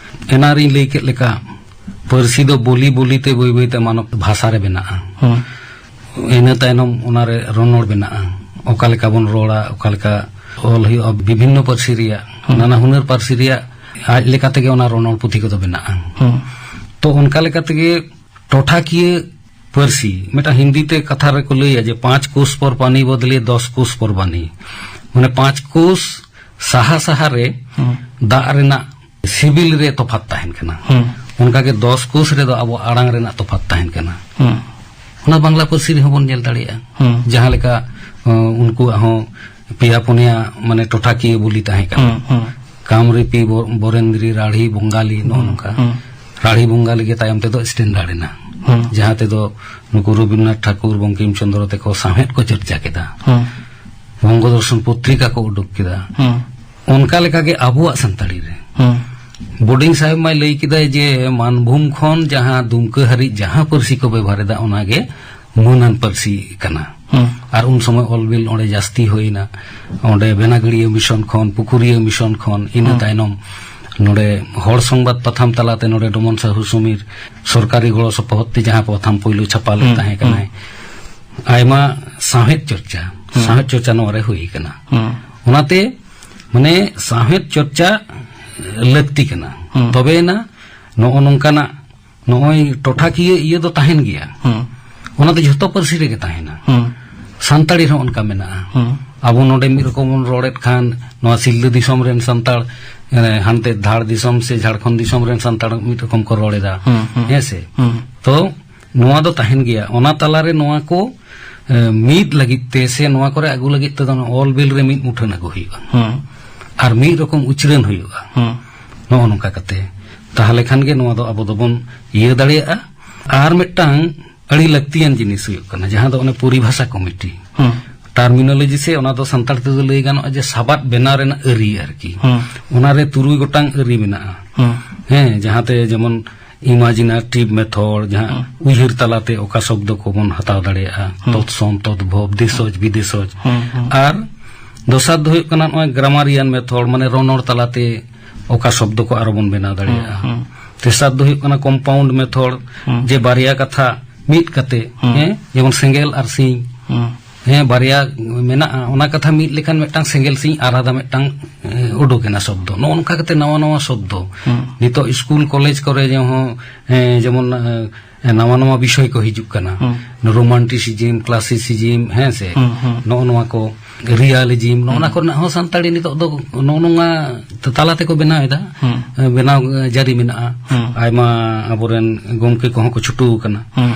ᱮᱱᱟᱱ ᱨᱤᱧ ᱞᱟᱹᱭ ᱠᱮᱫ ᱞᱮᱠᱟ, ᱯᱟᱹᱨᱥᱤ ᱫᱚ ᱵᱳᱞᱤ ᱵᱳᱞᱤ ᱛᱮ ᱵᱟᱹᱭ ᱵᱟᱹᱭ ᱛᱮ ᱢᱟᱱᱚᱵ ᱵᱷᱟᱥᱟ ᱨᱮ ᱵᱮᱱᱟᱜᱼᱟ᱾ ᱦᱩᱸ᱾ ᱤᱱᱟᱹ ᱛᱟᱭᱱᱚᱢ ᱚᱱᱟᱨᱮ ᱨᱚᱱᱚᱲ ᱵᱮᱱᱟᱜᱼᱟ, ᱚᱠᱟ ᱞᱮᱠᱟ ᱵᱚᱱ ᱨᱚᱲᱟ, ᱚᱠᱟ ᱞᱮᱠᱟ ᱚᱞ ᱦᱩᱭᱩᱜᱼᱟ, ᱵᱤᱵᱷᱤᱱᱱᱚ ᱯᱟᱹᱨᱥᱤ ᱨᱮᱭᱟᱜ ᱦᱩᱸ᱾ ᱱᱟᱱᱟ ᱦᱩᱱᱟᱹᱨ ᱯᱟᱹᱨᱥᱤ ᱨᱮᱭᱟᱜ ᱟᱡ ᱞᱮᱠᱟ ᱛᱮᱜᱮ ᱚᱱᱟ ᱨᱚᱱᱚᱲ ᱯᱩᱛᱷᱤ ᱠᱚᱫᱚ ᱵᱮᱱᱟᱜᱼᱟ᱾ ᱦᱩᱸ᱾ ᱛᱚ, ᱚᱱᱠᱟ ᱞᱮᱠᱟ ᱛᱮᱜᱮ ᱴᱚᱴᱷᱟᱠᱤᱭᱟᱹ ᱯᱟᱹᱨᱥᱤ, ᱢᱤᱫᱴᱟᱝ ᱦᱤᱱᱫᱤ ᱛᱮ ᱠᱟᱛᱷᱟ ᱨᱮᱠᱚ ᱞᱟᱹᱭᱟ ᱡᱮ, "ᱯᱟᱸᱪ ᱠᱳᱥ ᱯᱚᱨ ᱯᱟᱱᱤ ᱵᱚᱫᱞᱮ ᱫᱚᱥ ᱠᱳᱥ ᱯᱚᱨ ᱵᱟᱱᱤ", ᱢᱟᱱᱮ ᱯᱟᱸᱪ ᱠᱳᱥ ᱥᱟᱦᱟ ᱥᱟᱦᱟ ᱨᱮ ᱦᱩᱸ᱾ ᱫᱟᱜ ᱨᱮᱱᱟᱜ ᱥᱤᱵᱤᱞ ᱨᱮ ᱛᱚᱯᱷᱟᱛ ᱛᱟᱦᱮᱱ ᱠᱟᱱᱟ᱾ ᱦᱩᱸ᱾ ᱚᱱᱠᱟᱜᱮ ᱫᱚᱥ ᱠᱳᱥ ᱨᱮᱫᱚ ᱟᱵᱚ ᱟᱲᱟᱝ ᱨᱮᱱᱟᱜ ᱛᱚᱯᱷᱟᱛ ᱛᱟᱦᱮᱱ ᱠᱟᱱᱟ᱾ ᱦᱩᱸ᱾ ᱚᱱᱟ ᱵᱟᱝᱞᱟ ᱯᱟᱹᱨᱥᱤ ᱨᱮᱦᱚᱸ ᱵᱚᱱ ᱧᱮᱞ ᱫᱟᱲᱮᱭᱟᱜᱼᱟ᱾ ᱦᱩᱸ᱾ ᱡᱟᱦᱟᱸ ᱞᱮᱠᱟ, ᱚ, ᱩᱱᱠᱩᱣᱟᱜ ᱦᱚᱸ ᱯᱮᱭᱟ ᱯᱩᱱᱭᱟ, ᱢᱟᱱᱮ, ᱴᱚᱴᱷᱟᱠᱤᱭᱟᱹ ᱵᱳᱞᱤ ᱛᱟᱦᱮᱸ ᱠᱟᱱᱟ᱾ ᱦᱩᱸ, ᱦᱩᱸ᱾ ᱠᱟᱢᱨᱤᱯᱤ, ᱵᱚ-, ᱵᱚᱨᱮᱱᱫᱨᱤ, ᱨᱟᱲᱦᱤ, ᱵᱚᱝᱜᱟᱞᱤ, ᱱᱚᱜᱼᱚ ᱱᱚᱝᱠᱟ᱾ ᱦᱩᱸ᱾ ᱨᱟᱲᱦᱤ ᱵᱚᱝᱜᱟᱞᱤ ᱜᱮ ᱛᱟᱭᱚᱢ ᱛᱮᱫᱚ standard ᱮᱱᱟ, ᱦᱩᱸ᱾ ᱡᱟᱦᱟᱸ ᱛᱮᱫᱚ ᱱᱩᱠᱩ ᱨᱚᱵᱤᱱᱫᱨᱚᱱᱟᱛᱷ ᱴᱷᱟᱠᱩᱨ, ᱵᱚᱝᱠᱤᱢ ᱪᱚᱸᱫᱽᱨᱚ ᱛᱮᱠᱚ ᱥᱟᱶᱦᱮᱫ ᱠᱚ ᱪᱚᱨᱪᱟ ᱠᱮᱫᱟ᱾ ᱦᱩᱸ᱾ ᱵᱚᱝᱜᱚ ᱫᱚᱨᱥᱚᱱ ᱯᱚᱛᱨᱤᱠᱟ ᱠᱚ ᱩᱰᱩᱠ ᱠᱮᱫᱟ᱾ ᱦᱩᱸ᱾ ᱚᱱᱠᱟ ᱞᱮᱠᱟᱜᱮ ᱟᱵᱚᱣᱟᱜ ᱥᱟᱱᱛᱟᱲᱤ ᱨᱮ᱾ ᱦᱩᱸ᱾ ᱵᱳᱨᱰᱤᱝ ᱥᱟᱦᱮᱵᱽ ᱢᱟᱭ ᱞᱟᱹᱭ ᱠᱮᱫᱟᱭ ᱡᱮ ᱢᱟᱱᱵᱷᱩᱢ ᱠᱷᱚᱱ ᱡᱟᱦᱟᱸ ᱫᱩᱢᱠᱟᱹ ᱦᱟᱹᱨᱤᱡ ᱡᱟᱦᱟᱸ ᱯᱟᱹᱨᱥᱤ ᱠᱚ ᱵᱮᱵᱷᱟᱨ ᱮᱫᱟ, ᱚᱱᱟᱜᱮ ᱢᱟᱹᱱᱟᱱ ᱯᱟᱹᱨᱥᱤ ᱠᱟᱱᱟ᱾ ᱦᱩᱸ᱾ ᱟᱨ ᱩᱱ ᱥᱚᱢᱚᱭ ᱚᱞ ᱵᱤᱞ ᱚᱸᱰᱮ ᱡᱟᱹᱥᱛᱤ ᱦᱩᱭᱱᱟ᱾ ᱚᱸᱰᱮ ᱵᱮᱱᱟᱜᱟᱲᱤᱭᱟᱹ ᱢᱤᱥᱚᱱ ᱠᱷᱚᱱ, ᱯᱩᱠᱩᱨᱤᱭᱟᱹ ᱢᱤᱥᱚᱱ ᱠᱷᱚᱱ, ᱤᱱᱟᱹ ᱦᱩᱸ᱾ ᱛᱟᱭᱱᱚᱢ ᱱᱚᱰᱮ ᱦᱚᱲ ᱥᱚᱝᱵᱟᱫ ᱯᱟᱛᱷᱟᱢ ᱛᱟᱞᱟᱛᱮ ᱱᱚᱰᱮ ᱰᱚᱢᱚᱱ ᱥᱟᱦᱩ ᱥᱚᱢᱤᱨ ᱥᱚᱨᱠᱟᱨᱤ ᱜᱚᱲᱚ ᱥᱚᱯᱚᱦᱚᱫ ᱛᱮ ᱡᱟᱦᱟᱸ ᱯᱟᱛᱷᱟᱢ ᱯᱳᱭᱞᱳ ᱪᱷᱟᱯᱟ ᱞᱮᱫ ᱦᱩᱸ, ᱛᱟᱦᱮᱸ ᱠᱟᱱᱟᱭ, ᱦᱩᱸ᱾ ᱟᱭᱢᱟ ᱥᱟᱶᱦᱮᱫ ᱪᱚᱨᱪᱟ, ᱦᱩᱸ᱾ ᱥᱟᱶᱦᱮᱫ ᱪᱚᱨᱪᱟ ᱱᱚᱣᱟ ᱨᱮ ᱦᱩᱭ ᱠᱟᱱᱟ᱾ ᱦᱩᱸ᱾ ᱚᱱᱟᱛᱮ ᱢᱟᱱᱮ ᱥᱟᱶᱦᱮᱫ ᱪᱚᱨᱪᱟ ᱞᱟᱹᱠᱛᱤ ᱠᱟᱱᱟ᱾ ᱦᱩᱸ᱾ ᱛᱚᱵᱮᱭᱮᱱᱟ ᱱᱚᱜᱼᱚ ᱱᱚᱝᱠᱟᱱᱟᱜ ᱱᱚᱜᱼᱚᱭ ᱴᱚᱴᱷᱟᱠᱤᱭᱟᱹ ᱤᱭᱟᱹ ᱫᱚ ᱛᱟᱦᱮᱱ ᱜᱮᱭᱟ᱾ ᱦᱩᱸ᱾ ᱚᱱᱟ ᱫᱚ ᱡᱷᱚᱛᱚ ᱯᱟᱹᱨᱥᱤ ᱨᱮᱜᱮ ᱛᱟᱦᱮᱱᱟ᱾ ᱦᱩᱸ᱾ ᱥᱟᱱᱛᱟᱲᱤ ᱨᱮᱦᱚᱸ ᱚᱱᱠᱟ ᱢᱮᱱᱟᱜᱼᱟ᱾ ᱦᱩᱸ᱾ ᱟᱵᱚ ᱱᱚᱰᱮ ᱢᱤᱫ ᱨᱚᱠᱚᱢ ᱵᱚᱱ ᱨᱚᱲᱮᱫ ᱠᱷᱟᱱ, ᱱᱚᱣᱟ ᱥᱤᱞᱫᱟᱹ ᱫᱤᱥᱚᱢ ᱨᱮᱱ ᱥᱟᱱᱛᱟᱲ, ᱮ, ᱦᱟᱱᱛᱮ ᱫᱷᱟᱲ ᱫᱤᱥᱚᱢ ᱥᱮ ᱡᱷᱟᱲᱠᱷᱚᱸᱰ ᱫᱤᱥᱚᱢ ᱨᱮᱱ ᱥᱟᱱᱛᱟᱲ ᱢᱤᱫ ᱨᱚᱠᱚᱢ ᱠᱚ ᱨᱚᱲ ᱮᱫᱟ᱾ ᱦᱩᱸ, ᱦᱩᱸ᱾ ᱦᱮᱸ ᱥᱮ? ᱦᱩᱸ᱾ ᱛᱚ, ᱱᱚᱣᱟ ᱫᱚ ᱛᱟᱦᱮᱱ ᱜᱮᱭᱟ᱾ ᱚᱱᱟ ᱛᱟᱞᱟᱨᱮ ᱱᱚᱣᱟ ᱠᱚ, ᱮ, ᱢᱤᱫ ᱞᱟᱹᱜᱤᱫ ᱛᱮ ᱥᱮ ᱱᱚᱣᱟ ᱠᱚᱨᱮ ᱟᱹᱜᱩ ᱞᱟᱹᱜᱤᱫ ᱛᱮᱫᱚ ᱱᱚᱣᱟ ᱚᱞ ᱵᱤᱞ ᱨᱮ ᱢᱤᱫ ᱢᱩᱴᱷᱟᱹᱱ ᱟᱹᱜᱩ ᱦᱩᱭᱩᱜᱼᱟ᱾ ᱦᱩᱸ᱾ ᱟᱨ ᱢᱤᱫ ᱨᱚᱠᱚᱢ ᱩᱪᱨᱟᱹᱱ ᱦᱩᱭᱩᱜᱼᱟ᱾ ᱦᱩᱸ᱾ ᱱᱚᱜᱼᱚ ᱱᱚᱝᱠᱟ ᱠᱟᱛᱮ᱾ ᱛᱟᱦᱚᱞᱮ ᱠᱷᱟᱱ ᱜᱮ ᱱᱚᱣᱟ ᱫᱚ ᱟᱵᱚ ᱫᱚᱵᱚᱱ ᱤᱭᱟᱹ ᱫᱟᱲᱮᱭᱟᱜᱼᱟ᱾ ᱟᱨ ᱢᱤᱫᱴᱟᱝ ᱟᱹᱰᱤ ᱞᱟᱹᱠᱛᱤᱭᱟᱱ ᱡᱤᱱᱤᱥ ᱦᱩᱭᱩᱜ ᱠᱟᱱᱟ, ᱡᱟᱦᱟᱸ ᱫᱚ ᱚᱱᱮ ᱯᱚᱨᱤᱵᱷᱟᱥᱟ ᱠᱚᱢᱤᱴᱤ᱾ ᱦᱩᱸ᱾ ᱴᱟᱨᱢᱤᱱᱳᱞᱚᱡᱤ ᱥᱮ ᱚᱱᱟ ᱫᱚ ᱥᱟᱱᱛᱟᱲ ᱛᱮᱫᱚ ᱞᱟᱹᱭ ᱜᱟᱱᱚᱜᱼᱟ ᱡᱮ ᱥᱟᱵᱟᱫ ᱵᱮᱱᱟᱣ ᱨᱮᱱᱟᱜ ᱟᱹᱨᱤ ᱟᱨᱠᱤ᱾ ᱦᱩᱸ᱾ ᱚᱱᱟᱨᱮ ᱛᱩᱨᱩᱭ ᱜᱚᱴᱟᱝ ᱟᱹᱨᱤ ᱢᱮᱱᱟᱜᱼᱟ᱾ ᱦᱩᱸ᱾ ᱦᱮᱸ, ᱡᱟᱦᱟᱸᱛᱮ ᱡᱮᱢᱚᱱ ᱤᱢᱟᱡᱤᱱᱮᱴᱤᱵᱷ ᱢᱮᱛᱷᱚᱰ, ᱡᱟᱦᱟᱸ ᱦᱩᱸ᱾ ᱩᱭᱦᱟᱹᱨ ᱛᱟᱞᱟᱛᱮ ᱚᱠᱟ ᱥᱚᱵᱫᱚ ᱠᱚᱵᱚᱱ ᱦᱟᱛᱟᱣ ᱫᱟᱲᱮᱭᱟᱜᱼᱟ, ᱦᱩᱸ᱾ ᱛᱚᱛᱥᱚᱢ, ᱛᱚᱫᱵᱷᱚᱵ, ᱫᱮᱥᱚᱡ, ᱵᱤᱫᱮᱥᱚᱡ᱾ ᱦᱩᱸ, ᱦᱩᱸ᱾ ᱟᱨ ᱫᱚᱥᱟᱨ ᱫᱚ ᱦᱩᱭᱩᱜ ᱠᱟᱱᱟ ᱱᱚᱜᱼᱚᱭ ᱜᱨᱟᱢᱟᱨᱤᱭᱟᱱ ᱢᱮᱛᱷᱚᱰ, ᱢᱟᱱᱮ ᱨᱚᱱᱚᱲ ᱛᱟᱞᱟᱛᱮ ᱚᱠᱟ ᱥᱚᱵᱫᱚ ᱠᱚ ᱟᱨᱚ ᱵᱚᱱ ᱵᱮᱱᱟᱣ ᱫᱟᱲᱮᱭᱟᱜᱼᱟ᱾ ᱦᱩᱸ, ᱦᱩᱸ᱾ ᱛᱮᱥᱟᱨ ᱫᱚ ᱦᱩᱭᱩᱜ ᱠᱟᱱᱟ ᱠᱚᱢᱯᱟᱣᱩᱱᱰ ᱢᱮᱛᱷᱚᱰ, ᱦᱩᱸ᱾ ᱡᱮ ᱵᱟᱨᱭᱟ ᱠᱟᱛᱷᱟ ᱢᱤᱫ ᱠᱟᱛᱮ, ᱦᱩᱸ᱾ ᱦᱮᱸ, ᱡᱮᱢᱚᱱ ᱥᱮᱸᱜᱮᱞ ᱟᱨ ᱥᱤᱧ᱾ ᱦᱩᱸ᱾ ᱦᱮᱸ, ᱵᱟᱨᱭᱟ ᱢᱮᱱᱟᱜᱼᱟ, ᱚᱱᱟ ᱠᱟᱛᱷᱟ ᱢᱤᱫ ᱞᱮᱠᱷᱟᱱ ᱢᱤᱫᱴᱟᱝ ᱥᱮᱸᱜᱮᱞ ᱥᱤᱧ ᱟᱨᱟᱫᱟ ᱢᱤᱫᱴᱟᱝ, ᱮ, ᱩᱰᱩᱠ ᱮᱱᱟ ᱥᱚᱵᱫᱚ᱾ ᱱᱚᱜᱼᱚ ᱱᱚᱝᱠᱟ ᱠᱟᱛᱮ ᱱᱟᱣᱟ ᱱᱟᱣᱟ ᱥᱚᱵᱫᱚ᱾ ᱦᱩᱸ᱾ ᱱᱤᱛᱚᱜ ᱥᱠᱩᱞ ᱠᱚᱞᱮᱡᱽ ᱠᱚᱨᱮ ᱡᱮᱢᱚᱱ, ᱮ, ᱡᱮᱢᱚᱱ, ᱮ, ᱱᱟᱣᱟ ᱱᱟᱣᱟ ᱵᱤᱥᱚᱭ ᱠᱚ ᱦᱤᱡᱩᱜ ᱠᱟᱱᱟ᱾ ᱦᱩᱸ᱾ ᱨᱳᱢᱟᱱᱴᱤᱥᱤᱡᱤᱢ, ᱠᱞᱟᱥᱤᱥᱤᱡᱤᱢ, ᱦᱮᱸ ᱥᱮ? ᱦᱩᱸ, ᱦᱩᱸ᱾ ᱱᱚᱜᱼᱚ ᱱᱚᱣᱟ ᱠᱚ, ᱨᱤᱭᱟᱞᱤᱡᱤᱢ, ᱱᱚᱜᱼᱚ ᱱᱟ ᱦᱩᱸ᱾ ᱠᱚᱨᱮᱱᱟᱜ ᱦᱚᱸ ᱥᱟᱱᱛᱟᱲᱤ ᱱᱤᱛᱚᱜ ᱫᱚ ᱱᱚᱜᱼᱚ ᱱᱚᱣᱟ ᱛᱟᱞᱟ ᱛᱮᱠᱚ ᱵᱮᱱᱟᱣ ᱮᱫᱟ᱾ ᱦᱩᱸ᱾ ᱮ, ᱵᱮᱱᱟᱣ, ᱮ, ᱡᱟᱹᱨᱤ ᱢᱮᱱᱟᱜᱼᱟ᱾ ᱦᱩᱸ᱾ ᱟᱭᱢᱟ ᱟᱵᱚᱨᱮᱱ ᱜᱚᱢᱠᱮ ᱠᱚᱦᱚᱸ ᱠᱚ ᱪᱷᱩᱴᱟᱹᱣ ᱟᱠᱟᱱᱟ᱾ ᱦᱩᱸ᱾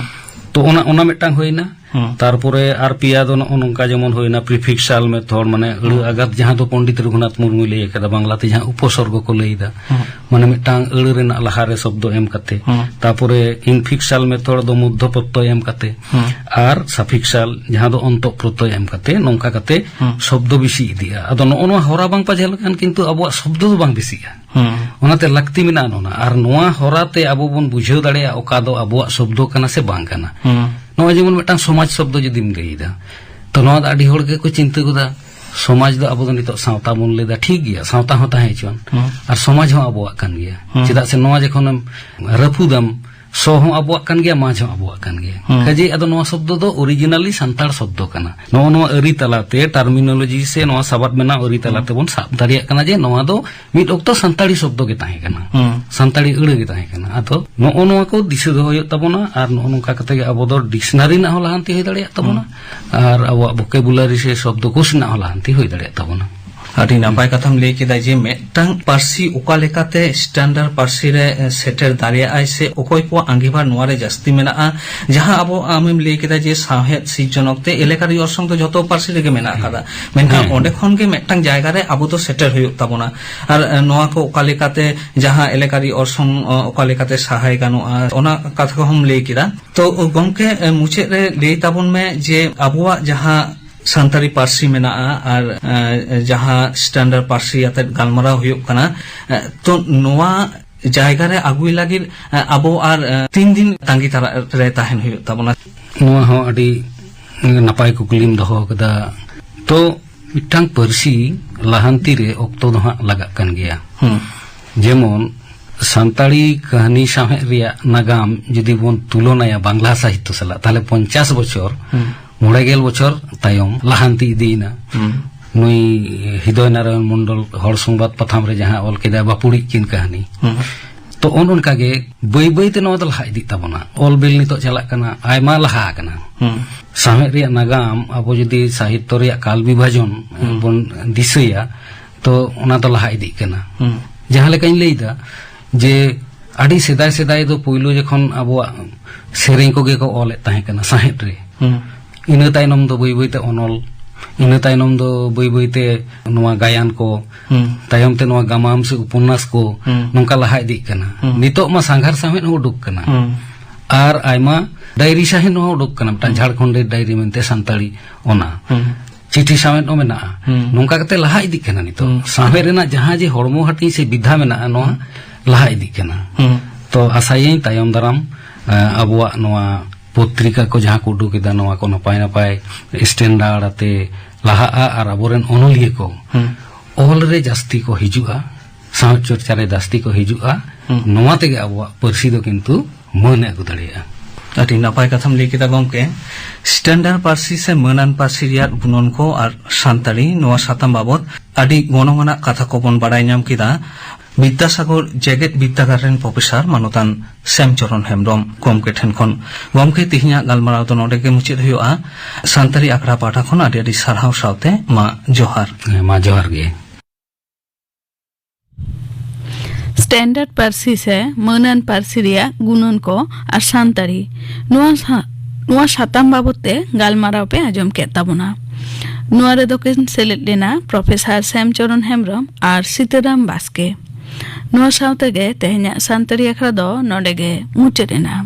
ᱛᱚ, ᱚᱱᱟ, ᱚᱱᱟ ᱢᱤᱫᱴᱟᱝ ᱦᱩᱭᱱᱟ᱾ ᱦᱩᱸ᱾ ᱛᱟᱨᱯᱚᱨᱮ ᱟᱨ ᱯᱮᱭᱟ ᱫᱚ ᱱᱚᱜᱼᱚ ᱱᱚᱝᱠᱟ, ᱡᱮᱢᱚᱱ ᱦᱩᱭᱱᱟ prefixal method, ᱢᱟᱱᱮ ᱟᱹᱲᱟᱹ ᱦᱩᱸ᱾ ᱟᱜᱟᱛ, ᱡᱟᱦᱟᱸ ᱫᱚ ᱯᱚᱱᱰᱤᱛ ᱨᱚᱜᱷᱩᱱᱟᱛᱷ ᱢᱩᱨᱢᱩᱭ ᱞᱟᱹᱭ ᱟᱠᱟᱫᱟ, ᱵᱟᱝᱞᱟᱛᱮ ᱡᱟᱦᱟᱸ ᱩᱯᱚᱥᱚᱨᱜᱚ ᱠᱚ ᱞᱟᱹᱭ ᱮᱫᱟ᱾ ᱦᱩᱸ᱾ ᱢᱟᱱᱮ ᱢᱤᱫᱴᱟᱝ ᱟᱹᱲᱟᱹ ᱨᱮᱱᱟᱜ ᱞᱟᱦᱟᱨᱮ ᱥᱚᱵᱫᱚ ᱮᱢ ᱠᱟᱛᱮ, ᱦᱩᱸ᱾ ᱛᱟᱨᱯᱚᱨᱮ infixal method ᱫᱚ ᱢᱚᱫᱽᱫᱷᱚ ᱯᱨᱚᱛᱭᱚᱭ ᱮᱢ ᱠᱟᱛᱮ, ᱦᱩᱸ᱾ ᱟᱨ suffixal ᱡᱟᱦᱟᱸ ᱫᱚ ᱚᱱᱛᱚ ᱯᱨᱚᱛᱭᱚᱭ ᱮᱢ ᱠᱟᱛᱮ, ᱱᱚᱝᱠᱟ ᱠᱟᱛᱮ ᱦᱩᱸ᱾ ᱥᱚᱵᱫᱚ ᱵᱮᱥᱤ ᱤᱫᱤᱜᱼᱟ᱾ ᱟᱫᱚ ᱱᱚᱜᱼᱚ ᱱᱚᱣᱟ ᱦᱚᱨᱟ ᱵᱟᱝ ᱯᱟᱸᱡᱟ ᱞᱮᱠᱷᱟᱱ ᱠᱤᱱᱛᱩ ᱟᱵᱚᱣᱟᱜ ᱥᱚᱵᱫᱚ ᱫᱚ ᱵᱟᱝ ᱵᱮᱥᱤᱜᱼᱟ᱾ ᱦᱩᱸ᱾ ᱚᱱᱟᱛᱮ ᱞᱟᱹᱠᱛᱤ ᱢᱮᱱᱟᱜᱼᱟ ᱱᱚᱣᱟ᱾ ᱟᱨ ᱱᱚᱣᱟ ᱦᱚᱨᱟ ᱛᱮ ᱟᱵᱚ ᱵᱚᱱ ᱵᱩᱡᱷᱟᱹᱣ ᱫᱟᱲᱮᱭᱟᱜᱼᱟ ᱚᱠᱟ ᱫᱚ ᱟᱵᱚᱣᱟᱜ ᱥᱚᱵᱫᱚ ᱠᱟᱱᱟ ᱥᱮ ᱵᱟᱝ ᱠᱟᱱᱟ᱾ ᱦᱩᱸ᱾ ᱱᱚᱜᱼᱚᱭ ᱡᱮᱢᱚᱱ ᱢᱤᱫᱴᱟᱝ ᱥᱚᱢᱟᱡᱽ ᱥᱚᱵᱫᱚ ᱡᱩᱫᱤᱢ ᱞᱟᱹᱭᱫᱟ, ᱛᱚ ᱱᱚᱣᱟ ᱫᱚ ᱟᱹᱰᱤ ᱦᱚᱲ ᱜᱮᱠᱚ ᱪᱤᱱᱛᱟᱹ ᱜᱚᱫᱟ, ᱥᱚᱢᱟᱡᱽ ᱫᱚ ᱟᱵᱚ ᱫᱚ ᱱᱤᱛᱚᱜ ᱥᱟᱶᱛᱟ ᱵᱚᱱ ᱞᱟᱹᱭᱫᱟ, ᱴᱷᱤᱠ ᱜᱮᱭᱟ, ᱥᱟᱶᱛᱟ ᱦᱚᱸ ᱛᱟᱦᱮᱸ ᱦᱚᱪᱚᱣᱟᱱ᱾ ᱦᱩᱸ᱾ ᱟᱨ ᱥᱚᱢᱟᱡᱽ ᱦᱚᱸ ᱟᱵᱚᱣᱟᱜ ᱠᱟᱱ ᱜᱮᱭᱟ᱾ ᱦᱩᱸ᱾ ᱪᱮᱫᱟᱜ ᱥᱮ ᱱᱚᱣᱟ ᱡᱚᱠᱷᱚᱱᱮᱢ ᱨᱟᱹᱯᱩᱫᱟᱢ, ᱥᱚ ᱦᱚᱸ ᱟᱵᱚᱣᱟᱜ ᱠᱟᱱ ᱜᱮᱭᱟ, ᱢᱟᱡᱽ ᱦᱚᱸ ᱟᱵᱚᱣᱟᱜ ᱠᱟᱱ ᱜᱮᱭᱟ᱾ ᱦᱩᱸ᱾ ᱠᱟᱡᱮ ᱟᱫᱚ ᱱᱚᱣᱟ ᱥᱚᱵᱫᱚ ᱫᱚ originally ᱥᱟᱱᱛᱟᱲ ᱥᱚᱵᱫᱚ ᱠᱟᱱᱟ᱾ ᱱᱚᱜᱼᱚ ᱱᱚᱣᱟ ᱟᱹᱨᱤ ᱛᱟᱞᱟᱛᱮ, terminology ᱥᱮ ᱱᱚᱣᱟ ᱥᱟᱵᱟᱫ ᱵᱮᱱᱟᱣ ᱟᱹᱨᱤ ᱛᱟᱞᱟ ᱦᱩᱸ᱾ ᱛᱮᱵᱚᱱ ᱥᱟᱵ ᱫᱟᱲᱮᱭᱟᱜ ᱠᱟᱱᱟ ᱡᱮ ᱱᱚᱣᱟ ᱫᱚ ᱢᱤᱫ ᱚᱠᱛᱚ ᱥᱟᱱᱛᱟᱲᱤ ᱥᱚᱵᱫᱚ ᱜᱮ ᱛᱟᱦᱮᱸ ᱠᱟᱱᱟ᱾ ᱦᱩᱸ᱾ ᱥᱟᱱᱛᱟᱲᱤ ᱟᱹᱲᱟᱹ ᱜᱮ ᱛᱟᱦᱮᱸ ᱠᱟᱱᱟ᱾ ᱟᱫᱚ ᱱᱚᱜᱼᱚ ᱱᱚᱣᱟ ᱠᱚ ᱫᱤᱥᱟᱹ ᱫᱚᱦᱚ ᱦᱩᱭᱩᱜ ᱛᱟᱵᱚᱱᱟ, ᱟᱨ ᱱᱚᱜᱼᱚ ᱱᱚᱝᱠᱟ ᱠᱟᱛᱮ ᱜᱮ ᱟᱵᱚ ᱫᱚ dictionary ᱨᱮᱱᱟᱜ ᱦᱚᱸ ᱞᱟᱦᱟᱱᱛᱤ ᱦᱩᱭ ᱫᱟᱲᱮᱭᱟᱜ ᱛᱟᱵᱚᱱᱟ, ᱦᱩᱸ᱾ ᱟᱨ ᱟᱵᱚᱣᱟᱜ vocabulary ᱥᱮ ᱥᱚᱵᱫᱚ ᱠᱳᱥ ᱨᱮᱱᱟᱜ ᱦᱚᱸ ᱞᱟᱦᱟᱱᱛᱤ ᱦᱩᱭ ᱫᱟᱲᱮᱭᱟᱜ ᱛᱟᱵᱚᱱᱟ᱾ ᱟᱹᱰᱤ ᱱᱟᱯᱟᱭ ᱠᱟᱛᱷᱟᱢ ᱞᱟᱹᱭ ᱠᱮᱫᱟ ᱡᱮ ᱢᱤᱫᱴᱟᱝ ᱯᱟᱹᱨᱥᱤ ᱚᱠᱟ ᱞᱮᱠᱟᱛᱮ standard ᱯᱟᱹᱨᱥᱤ ᱨᱮ, ᱮ, ᱥᱮᱴᱮᱨ ᱫᱟᱲᱮᱭᱟᱜᱼᱟᱭ ᱥᱮ ᱚᱠᱚᱭ ᱠᱚᱣᱟᱜ ᱟᱸᱜᱤᱵᱷᱟᱨ ᱱᱚᱣᱟ ᱨᱮ ᱡᱟᱹᱥᱛᱤ ᱢᱮᱱᱟᱜᱼᱟ, ᱡᱟᱦᱟᱸ ᱟᱵᱚ, ᱟᱢᱮᱢ ᱞᱟᱹᱭ ᱠᱮᱫᱟ ᱡᱮ ᱥᱟᱶᱦᱮᱫ ᱥᱤᱨᱡᱚᱱ ᱚᱠᱛᱮ ᱮᱞᱮᱠᱟᱨᱤ ᱚᱨᱥᱚᱝ ᱫᱚ ᱡᱷᱚᱛᱚ ᱯᱟᱹᱨᱥᱤ ᱨᱮᱜᱮ ᱢᱮᱱᱟᱜ ᱟᱠᱟᱫᱟ, ᱢᱮᱱᱠᱷᱟᱱ ᱦᱮᱸ᱾ ᱚᱸᱰᱮ ᱠᱷᱚᱱ ᱜᱮ ᱢᱤᱫᱴᱟᱝ ᱡᱟᱭᱜᱟ ᱨᱮ ᱟᱵᱚ ᱫᱚ ᱥᱮᱴᱮᱨ ᱦᱩᱭᱩᱜ ᱛᱟᱵᱚᱱᱟ᱾ ᱟᱨ, ᱮ, ᱱᱚᱣᱟ ᱠᱚ ᱚᱠᱟ ᱞᱮᱠᱟᱛᱮ, ᱡᱟᱦᱟᱸ ᱮᱞᱮᱠᱟᱨᱤ ᱚᱨᱥᱚᱝ, ᱚ, ᱚᱠᱟ ᱞᱮᱠᱟᱛᱮ ᱥᱟᱦᱟᱭ ᱜᱟᱱᱚᱜᱼᱟ, ᱚᱱᱟ ᱠᱟᱛᱷᱟ ᱠᱚᱦᱚᱸᱢ ᱞᱟᱹᱭ ᱠᱮᱫᱟ᱾ ᱛᱚ, ᱜᱚᱢᱠᱮ, ᱮ, ᱢᱩᱪᱟᱹᱫ ᱨᱮ ᱞᱟᱹᱭ ᱛᱟᱵᱚᱱ ᱢᱮ ᱡᱮ ᱟᱵᱚᱣᱟᱜ ᱡᱟᱦᱟᱸ ᱥᱟᱱᱛᱟᱲᱤ ᱯᱟᱹᱨᱥᱤ ᱢᱮᱱᱟᱜᱼᱟ ᱟᱨ, ᱮ, ᱡᱟᱦᱟᱸ standard ᱯᱟᱹᱨᱥᱤ ᱟᱛᱮᱫ ᱜᱟᱞᱢᱟᱨᱟᱣ ᱦᱩᱭᱩᱜ ᱠᱟᱱᱟ, ᱮ, ᱛᱚ, ᱱᱚᱣᱟ ᱡᱟᱭᱜᱟ ᱨᱮ ᱟᱹᱜᱩᱭ ᱞᱟᱹᱜᱤᱫ, ᱮ, ᱟᱵᱚ ᱟᱨ, ᱮ, ᱛᱤᱱ ᱫᱤᱱ ᱛᱟᱸᱜᱤ ᱛᱟᱲᱟᱜ ᱨᱮ ᱛᱟᱦᱮᱱ ᱦᱩᱭᱩᱜ ᱛᱟᱵᱚᱱᱟ? ᱱᱚᱣᱟ ᱦᱚᱸ ᱟᱹᱰᱤ ᱱᱟᱯᱟᱭ ᱠᱩᱠᱞᱤᱢ ᱫᱚᱦᱚ ᱟᱠᱟᱫᱟ᱾ ᱛᱚ, ᱢᱤᱫᱴᱟᱝ ᱯᱟᱹᱨᱥᱤ ᱞᱟᱦᱟᱱᱛᱤ ᱨᱮ ᱚᱠᱛᱚ ᱫᱚ ᱦᱟᱸᱜ ᱞᱟᱜᱟᱜ ᱠᱟᱱ ᱜᱮᱭᱟ᱾ ᱦᱩᱸ᱾ ᱡᱮᱢᱚᱱ ᱥᱟᱱᱛᱟᱲᱤ ᱠᱟᱹᱦᱱᱤ ᱥᱟᱶᱦᱮᱫ ᱨᱮᱭᱟᱜ ᱱᱟᱜᱟᱢ ᱡᱩᱫᱤ ᱵᱚᱱ ᱛᱩᱞᱚᱱᱟᱭᱟ ᱵᱟᱝᱞᱟ ᱥᱟᱦᱤᱛᱛᱚ ᱥᱟᱞᱟᱜ, ᱛᱟᱦᱞᱮ ᱯᱚᱧᱪᱟᱥ ᱵᱚᱪᱷᱚᱨ, ᱦᱩᱸ᱾ ᱢᱚᱬᱮ ᱜᱮᱞ ᱵᱚᱪᱷᱚᱨ ᱛᱟᱭᱚᱢ ᱞᱟᱦᱟᱱᱛᱤ ᱤᱫᱤᱭᱮᱱᱟ᱾ ᱦᱩᱸ᱾ ᱱᱩᱭ ᱦᱤᱫᱚᱭ ᱱᱟᱨᱟᱭᱚᱱ ᱢᱚᱱᱰᱚᱞ ᱦᱚᱲ ᱥᱚᱝᱵᱟᱫ ᱯᱟᱛᱷᱟᱢ ᱨᱮ ᱡᱟᱦᱟᱸ ᱚᱞ ᱠᱮᱫᱟᱭ ᱵᱟᱯᱩᱲᱤᱡ ᱠᱤᱱ ᱠᱟᱹᱦᱱᱤ, ᱦᱩᱸ᱾ ᱛᱚ, ᱚᱱ ᱚᱱᱠᱟ ᱜᱮ ᱵᱟᱹᱭ ᱵᱟᱹᱭ ᱛᱮ ᱱᱚᱣᱟ ᱫᱚ ᱞᱟᱦᱟ ᱤᱫᱤᱜ ᱛᱟᱵᱚᱱᱟ᱾ ᱚᱞ ᱵᱤᱞ ᱱᱤᱛᱚᱜ ᱪᱟᱞᱟᱜ ᱠᱟᱱᱟ, ᱟᱭᱢᱟ ᱞᱟᱦᱟ ᱟᱠᱟᱱᱟ᱾ ᱦᱩᱸ᱾ ᱥᱟᱶᱦᱮᱫ ᱨᱮᱭᱟᱜ ᱱᱟᱜᱟᱢ, ᱟᱵᱚ ᱡᱩᱫᱤ ᱥᱟᱦᱤᱛᱛᱚ ᱨᱮᱭᱟᱜ ᱠᱟᱞ ᱵᱤᱵᱷᱟᱡᱚᱱ ᱦᱩᱸ᱾ ᱵᱚᱱ ᱫᱤᱥᱟᱹᱭᱟ, ᱛᱚ ᱚᱱᱟ ᱫᱚ ᱞᱟᱦᱟ ᱤᱫᱤᱜ ᱠᱟᱱᱟ᱾ ᱦᱩᱸ᱾ ᱡᱟᱦᱟᱸ ᱞᱮᱠᱟᱧ ᱞᱟᱹᱭᱫᱟ ᱡᱮ ᱟᱹᱰᱤ ᱥᱮᱫᱟᱭ ᱥᱮᱫᱟᱭ ᱫᱚ ᱯᱩᱭᱞᱩ ᱡᱚᱠᱷᱚᱱ ᱟᱵᱚᱣᱟᱜ ᱥᱮᱨᱮᱧ ᱠᱚᱜᱮ ᱠᱚ ᱚᱞᱮᱫ ᱛᱟᱦᱮᱸ ᱠᱟᱱᱟ ᱥᱟᱶᱦᱮᱫ ᱨᱮ, ᱦᱩᱸ᱾ ᱤᱱᱟᱹ ᱛᱟᱭᱱᱚᱢ ᱫᱚ ᱵᱟᱹᱭ ᱵᱟᱹᱭᱛᱮ ᱚᱱᱚᱞ, ᱤᱱᱟᱹ ᱛᱟᱭᱱᱚᱢ ᱫᱚ ᱵᱟᱹᱭ ᱵᱟᱹᱭᱛᱮ ᱱᱚᱣᱟ ᱜᱟᱭᱟᱱ ᱠᱚ, ᱦᱩᱸ᱾ ᱛᱟᱭᱚᱢ ᱛᱮ ᱱᱚᱣᱟ ᱜᱟᱢᱟᱢ ᱥᱮ ᱩᱯᱚᱱᱱᱟᱥ ᱠᱚ, ᱦᱩᱸ᱾ ᱱᱚᱝᱠᱟ ᱞᱟᱦᱟ ᱤᱫᱤᱜ ᱠᱟᱱᱟ᱾ ᱦᱩᱸ᱾ ᱱᱤᱛᱚᱜ ᱢᱟ ᱥᱟᱸᱜᱷᱟᱨ ᱥᱟᱶᱦᱮᱫ ᱦᱚᱸ ᱩᱰᱩᱠ ᱠᱟᱱᱟ᱾ ᱦᱩᱸ᱾ ᱟᱨ ᱟᱭᱢᱟ ᱰᱟᱭᱨᱤ ᱥᱟᱶᱦᱮᱫ ᱦᱚᱸ ᱩᱰᱩᱠ ᱠᱟᱱᱟ, ᱢᱤᱫᱴᱟᱝ ᱦᱩᱸ᱾ ᱡᱷᱟᱲᱠᱷᱚᱸᱰ ᱰᱟᱭᱨᱤ ᱢᱮᱱᱛᱮ ᱥᱟᱱᱛᱟᱲᱤ, ᱚᱱᱟ᱾ ᱦᱩᱸ᱾ ᱪᱤᱴᱷᱤ ᱥᱟᱶᱦᱮᱫ ᱦᱚᱸ ᱢᱮᱱᱟᱜᱼᱟ᱾ ᱦᱩᱸ᱾ ᱱᱚᱝᱠᱟ ᱠᱟᱛᱮ ᱞᱟᱦᱟ ᱤᱫᱤᱜ ᱠᱟᱱᱟ ᱱᱤᱛᱚᱜ᱾ ᱦᱩᱸ᱾ ᱥᱟᱶᱦᱮᱫ ᱨᱮᱱᱟᱜ ᱡᱟᱦᱟᱸ ᱡᱮ ᱦᱚᱲᱢᱚ ᱦᱟᱹᱴᱤᱧ ᱥᱮ ᱵᱤᱫᱷᱟ ᱢᱮᱱᱟᱜᱼᱟ, ᱱᱚᱣᱟ ᱦᱩᱸ᱾ ᱞᱟᱦᱟ ᱤᱫᱤᱜ ᱠᱟᱱᱟ᱾ ᱦᱩᱸ᱾ ᱛᱚ ᱟᱥᱟᱭᱟᱹᱧ ᱛᱟᱭᱚᱢ ᱫᱟᱨᱟᱢ, ᱮ, ᱟᱵᱚᱣᱟᱜ ᱱᱚᱣᱟ ᱯᱚᱛᱨᱤᱠᱟ ᱠᱚ ᱡᱟᱦᱟᱸ ᱠᱚ ᱩᱰᱩᱠ ᱮᱫᱟ, ᱱᱚᱣᱟ ᱠᱚ ᱱᱟᱯᱟᱭ ᱱᱟᱯᱟᱭ standard ᱟᱛᱮ ᱞᱟᱦᱟᱜᱼᱟ ᱟᱨ ᱟᱵᱚᱨᱮᱱ ᱚᱱᱚᱞᱤᱭᱟᱹ ᱠᱚ ᱦᱩᱸ᱾ ᱚᱞ ᱨᱮ ᱡᱟᱹᱥᱛᱤ ᱠᱚ ᱦᱤᱡᱩᱜᱼᱟ, ᱥᱟᱶᱦᱮᱫ ᱪᱚᱨᱪᱟ ᱨᱮ ᱡᱟᱹᱥᱛᱤ ᱠᱚ ᱦᱤᱡᱩᱜᱼᱟ᱾ ᱦᱩᱸ᱾ ᱱᱚᱣᱟ ᱛᱮᱜᱮ ᱟᱵᱚᱣᱟᱜ ᱯᱟᱹᱨᱥᱤ ᱫᱚ ᱠᱤᱱᱛᱩ ᱢᱟᱹᱱ ᱮ ᱟᱹᱜᱩ ᱫᱟᱲᱮᱭᱟᱜᱼᱟ᱾ ᱟᱹᱰᱤ ᱱᱟᱯᱟᱭ ᱠᱟᱛᱷᱟᱢ ᱞᱟᱹᱭ ᱠᱮᱫᱟ ᱜᱚᱢᱠᱮ᱾ standard ᱯᱟᱹᱨᱥᱤ ᱥᱮ ᱢᱟᱹᱱᱟᱱ ᱯᱟᱹᱨᱥᱤ ᱨᱮᱭᱟᱜ ᱜᱩᱱᱟᱹᱱ ᱠᱚ ᱟᱨ ᱥᱟᱱᱛᱟᱲᱤ, ᱱᱚᱣᱟ ᱥᱟᱛᱟᱢ ᱵᱟᱵᱚᱛ ᱟᱹᱰᱤ ᱜᱚᱱᱚᱝ ᱟᱱᱟᱜ ᱠᱟᱛᱷᱟ ᱠᱚᱵᱚᱱ ᱵᱟᱲᱟᱭ ᱧᱟᱢ ᱠᱮᱫᱟ ᱵᱤᱫᱽᱫᱟᱥᱟᱜᱚᱨ ᱡᱮᱜᱮᱛ ᱵᱤᱨᱫᱟᱹᱜᱟᱲ ᱨᱮᱱ ᱯᱨᱚᱯᱷᱮᱥᱚᱨ ᱢᱟᱱᱚᱛᱟᱱ ᱥᱮᱢ ᱪᱚᱨᱚᱱ ᱦᱮᱢᱵᱽᱨᱚᱢ ᱜᱚᱢᱠᱮ ᱴᱷᱮᱱ ᱠᱷᱚᱱ᱾ ᱜᱚᱢᱠᱮ, ᱛᱮᱦᱮᱧᱟᱜ ᱜᱟᱞᱢᱟᱨᱟᱣ ᱫᱚ ᱱᱚᱰᱮ ᱜᱮ ᱢᱩᱪᱟᱹᱫ ᱦᱩᱭᱩᱜᱼᱟ᱾ ᱥᱟᱱᱛᱟᱲᱤ ᱟᱠᱷᱲᱟ ᱯᱟᱦᱴᱟ ᱠᱷᱚᱱ ᱟᱹᱰᱤ ᱟᱹᱰᱤ ᱥᱟᱨᱦᱟᱣ ᱥᱟᱶᱛᱮ ᱢᱟ ᱡᱚᱦᱟᱨ᱾ ᱦᱮᱸ, ᱢᱟ ᱡᱚᱦᱟᱨ ᱜᱮ᱾ standard ᱯᱟᱹᱨᱥᱤ ᱥᱮ ᱢᱟᱹᱱᱟᱱ ᱯᱟᱹᱨᱥᱤ ᱨᱮᱭᱟᱜ ᱜᱩᱱᱟᱹᱱ ᱠᱚ ᱟᱨ ᱥᱟᱱᱛᱟᱲᱤ, ᱱᱚᱣᱟ ᱥᱟ-, ᱱᱚᱣᱟ ᱥᱟᱛᱟᱢ ᱵᱟᱵᱚᱛ ᱛᱮ ᱜᱟᱞᱢᱟᱨᱟᱣ ᱯᱮ ᱟᱸᱡᱚᱢ ᱠᱮᱫ ᱛᱟᱵᱚᱱᱟ᱾ ᱱᱚᱣᱟ ᱨᱮᱫᱚ ᱠᱤᱱ ᱥᱮᱞᱮᱫ ᱞᱮᱱᱟ ᱯᱨᱚᱯᱷᱮᱥᱚᱨ ᱥᱮᱢ ᱪᱚᱨᱚᱱ ᱦᱮᱢᱵᱽᱨᱚᱢ ᱟᱨ ᱥᱤᱛᱟᱹᱨᱟᱢ ᱵᱟᱥᱠᱮ᱾ ᱱᱚᱣᱟ ᱥᱟᱶ ᱛᱮᱜᱮ ᱛᱮᱦᱮᱧᱟᱜ ᱥᱟᱱᱛᱟᱲᱤ ᱟᱠᱷᱲᱟ ᱫᱚ ᱱᱚᱰᱮ ᱜᱮ ᱢᱩᱪᱟᱹᱫ ᱮᱱᱟ᱾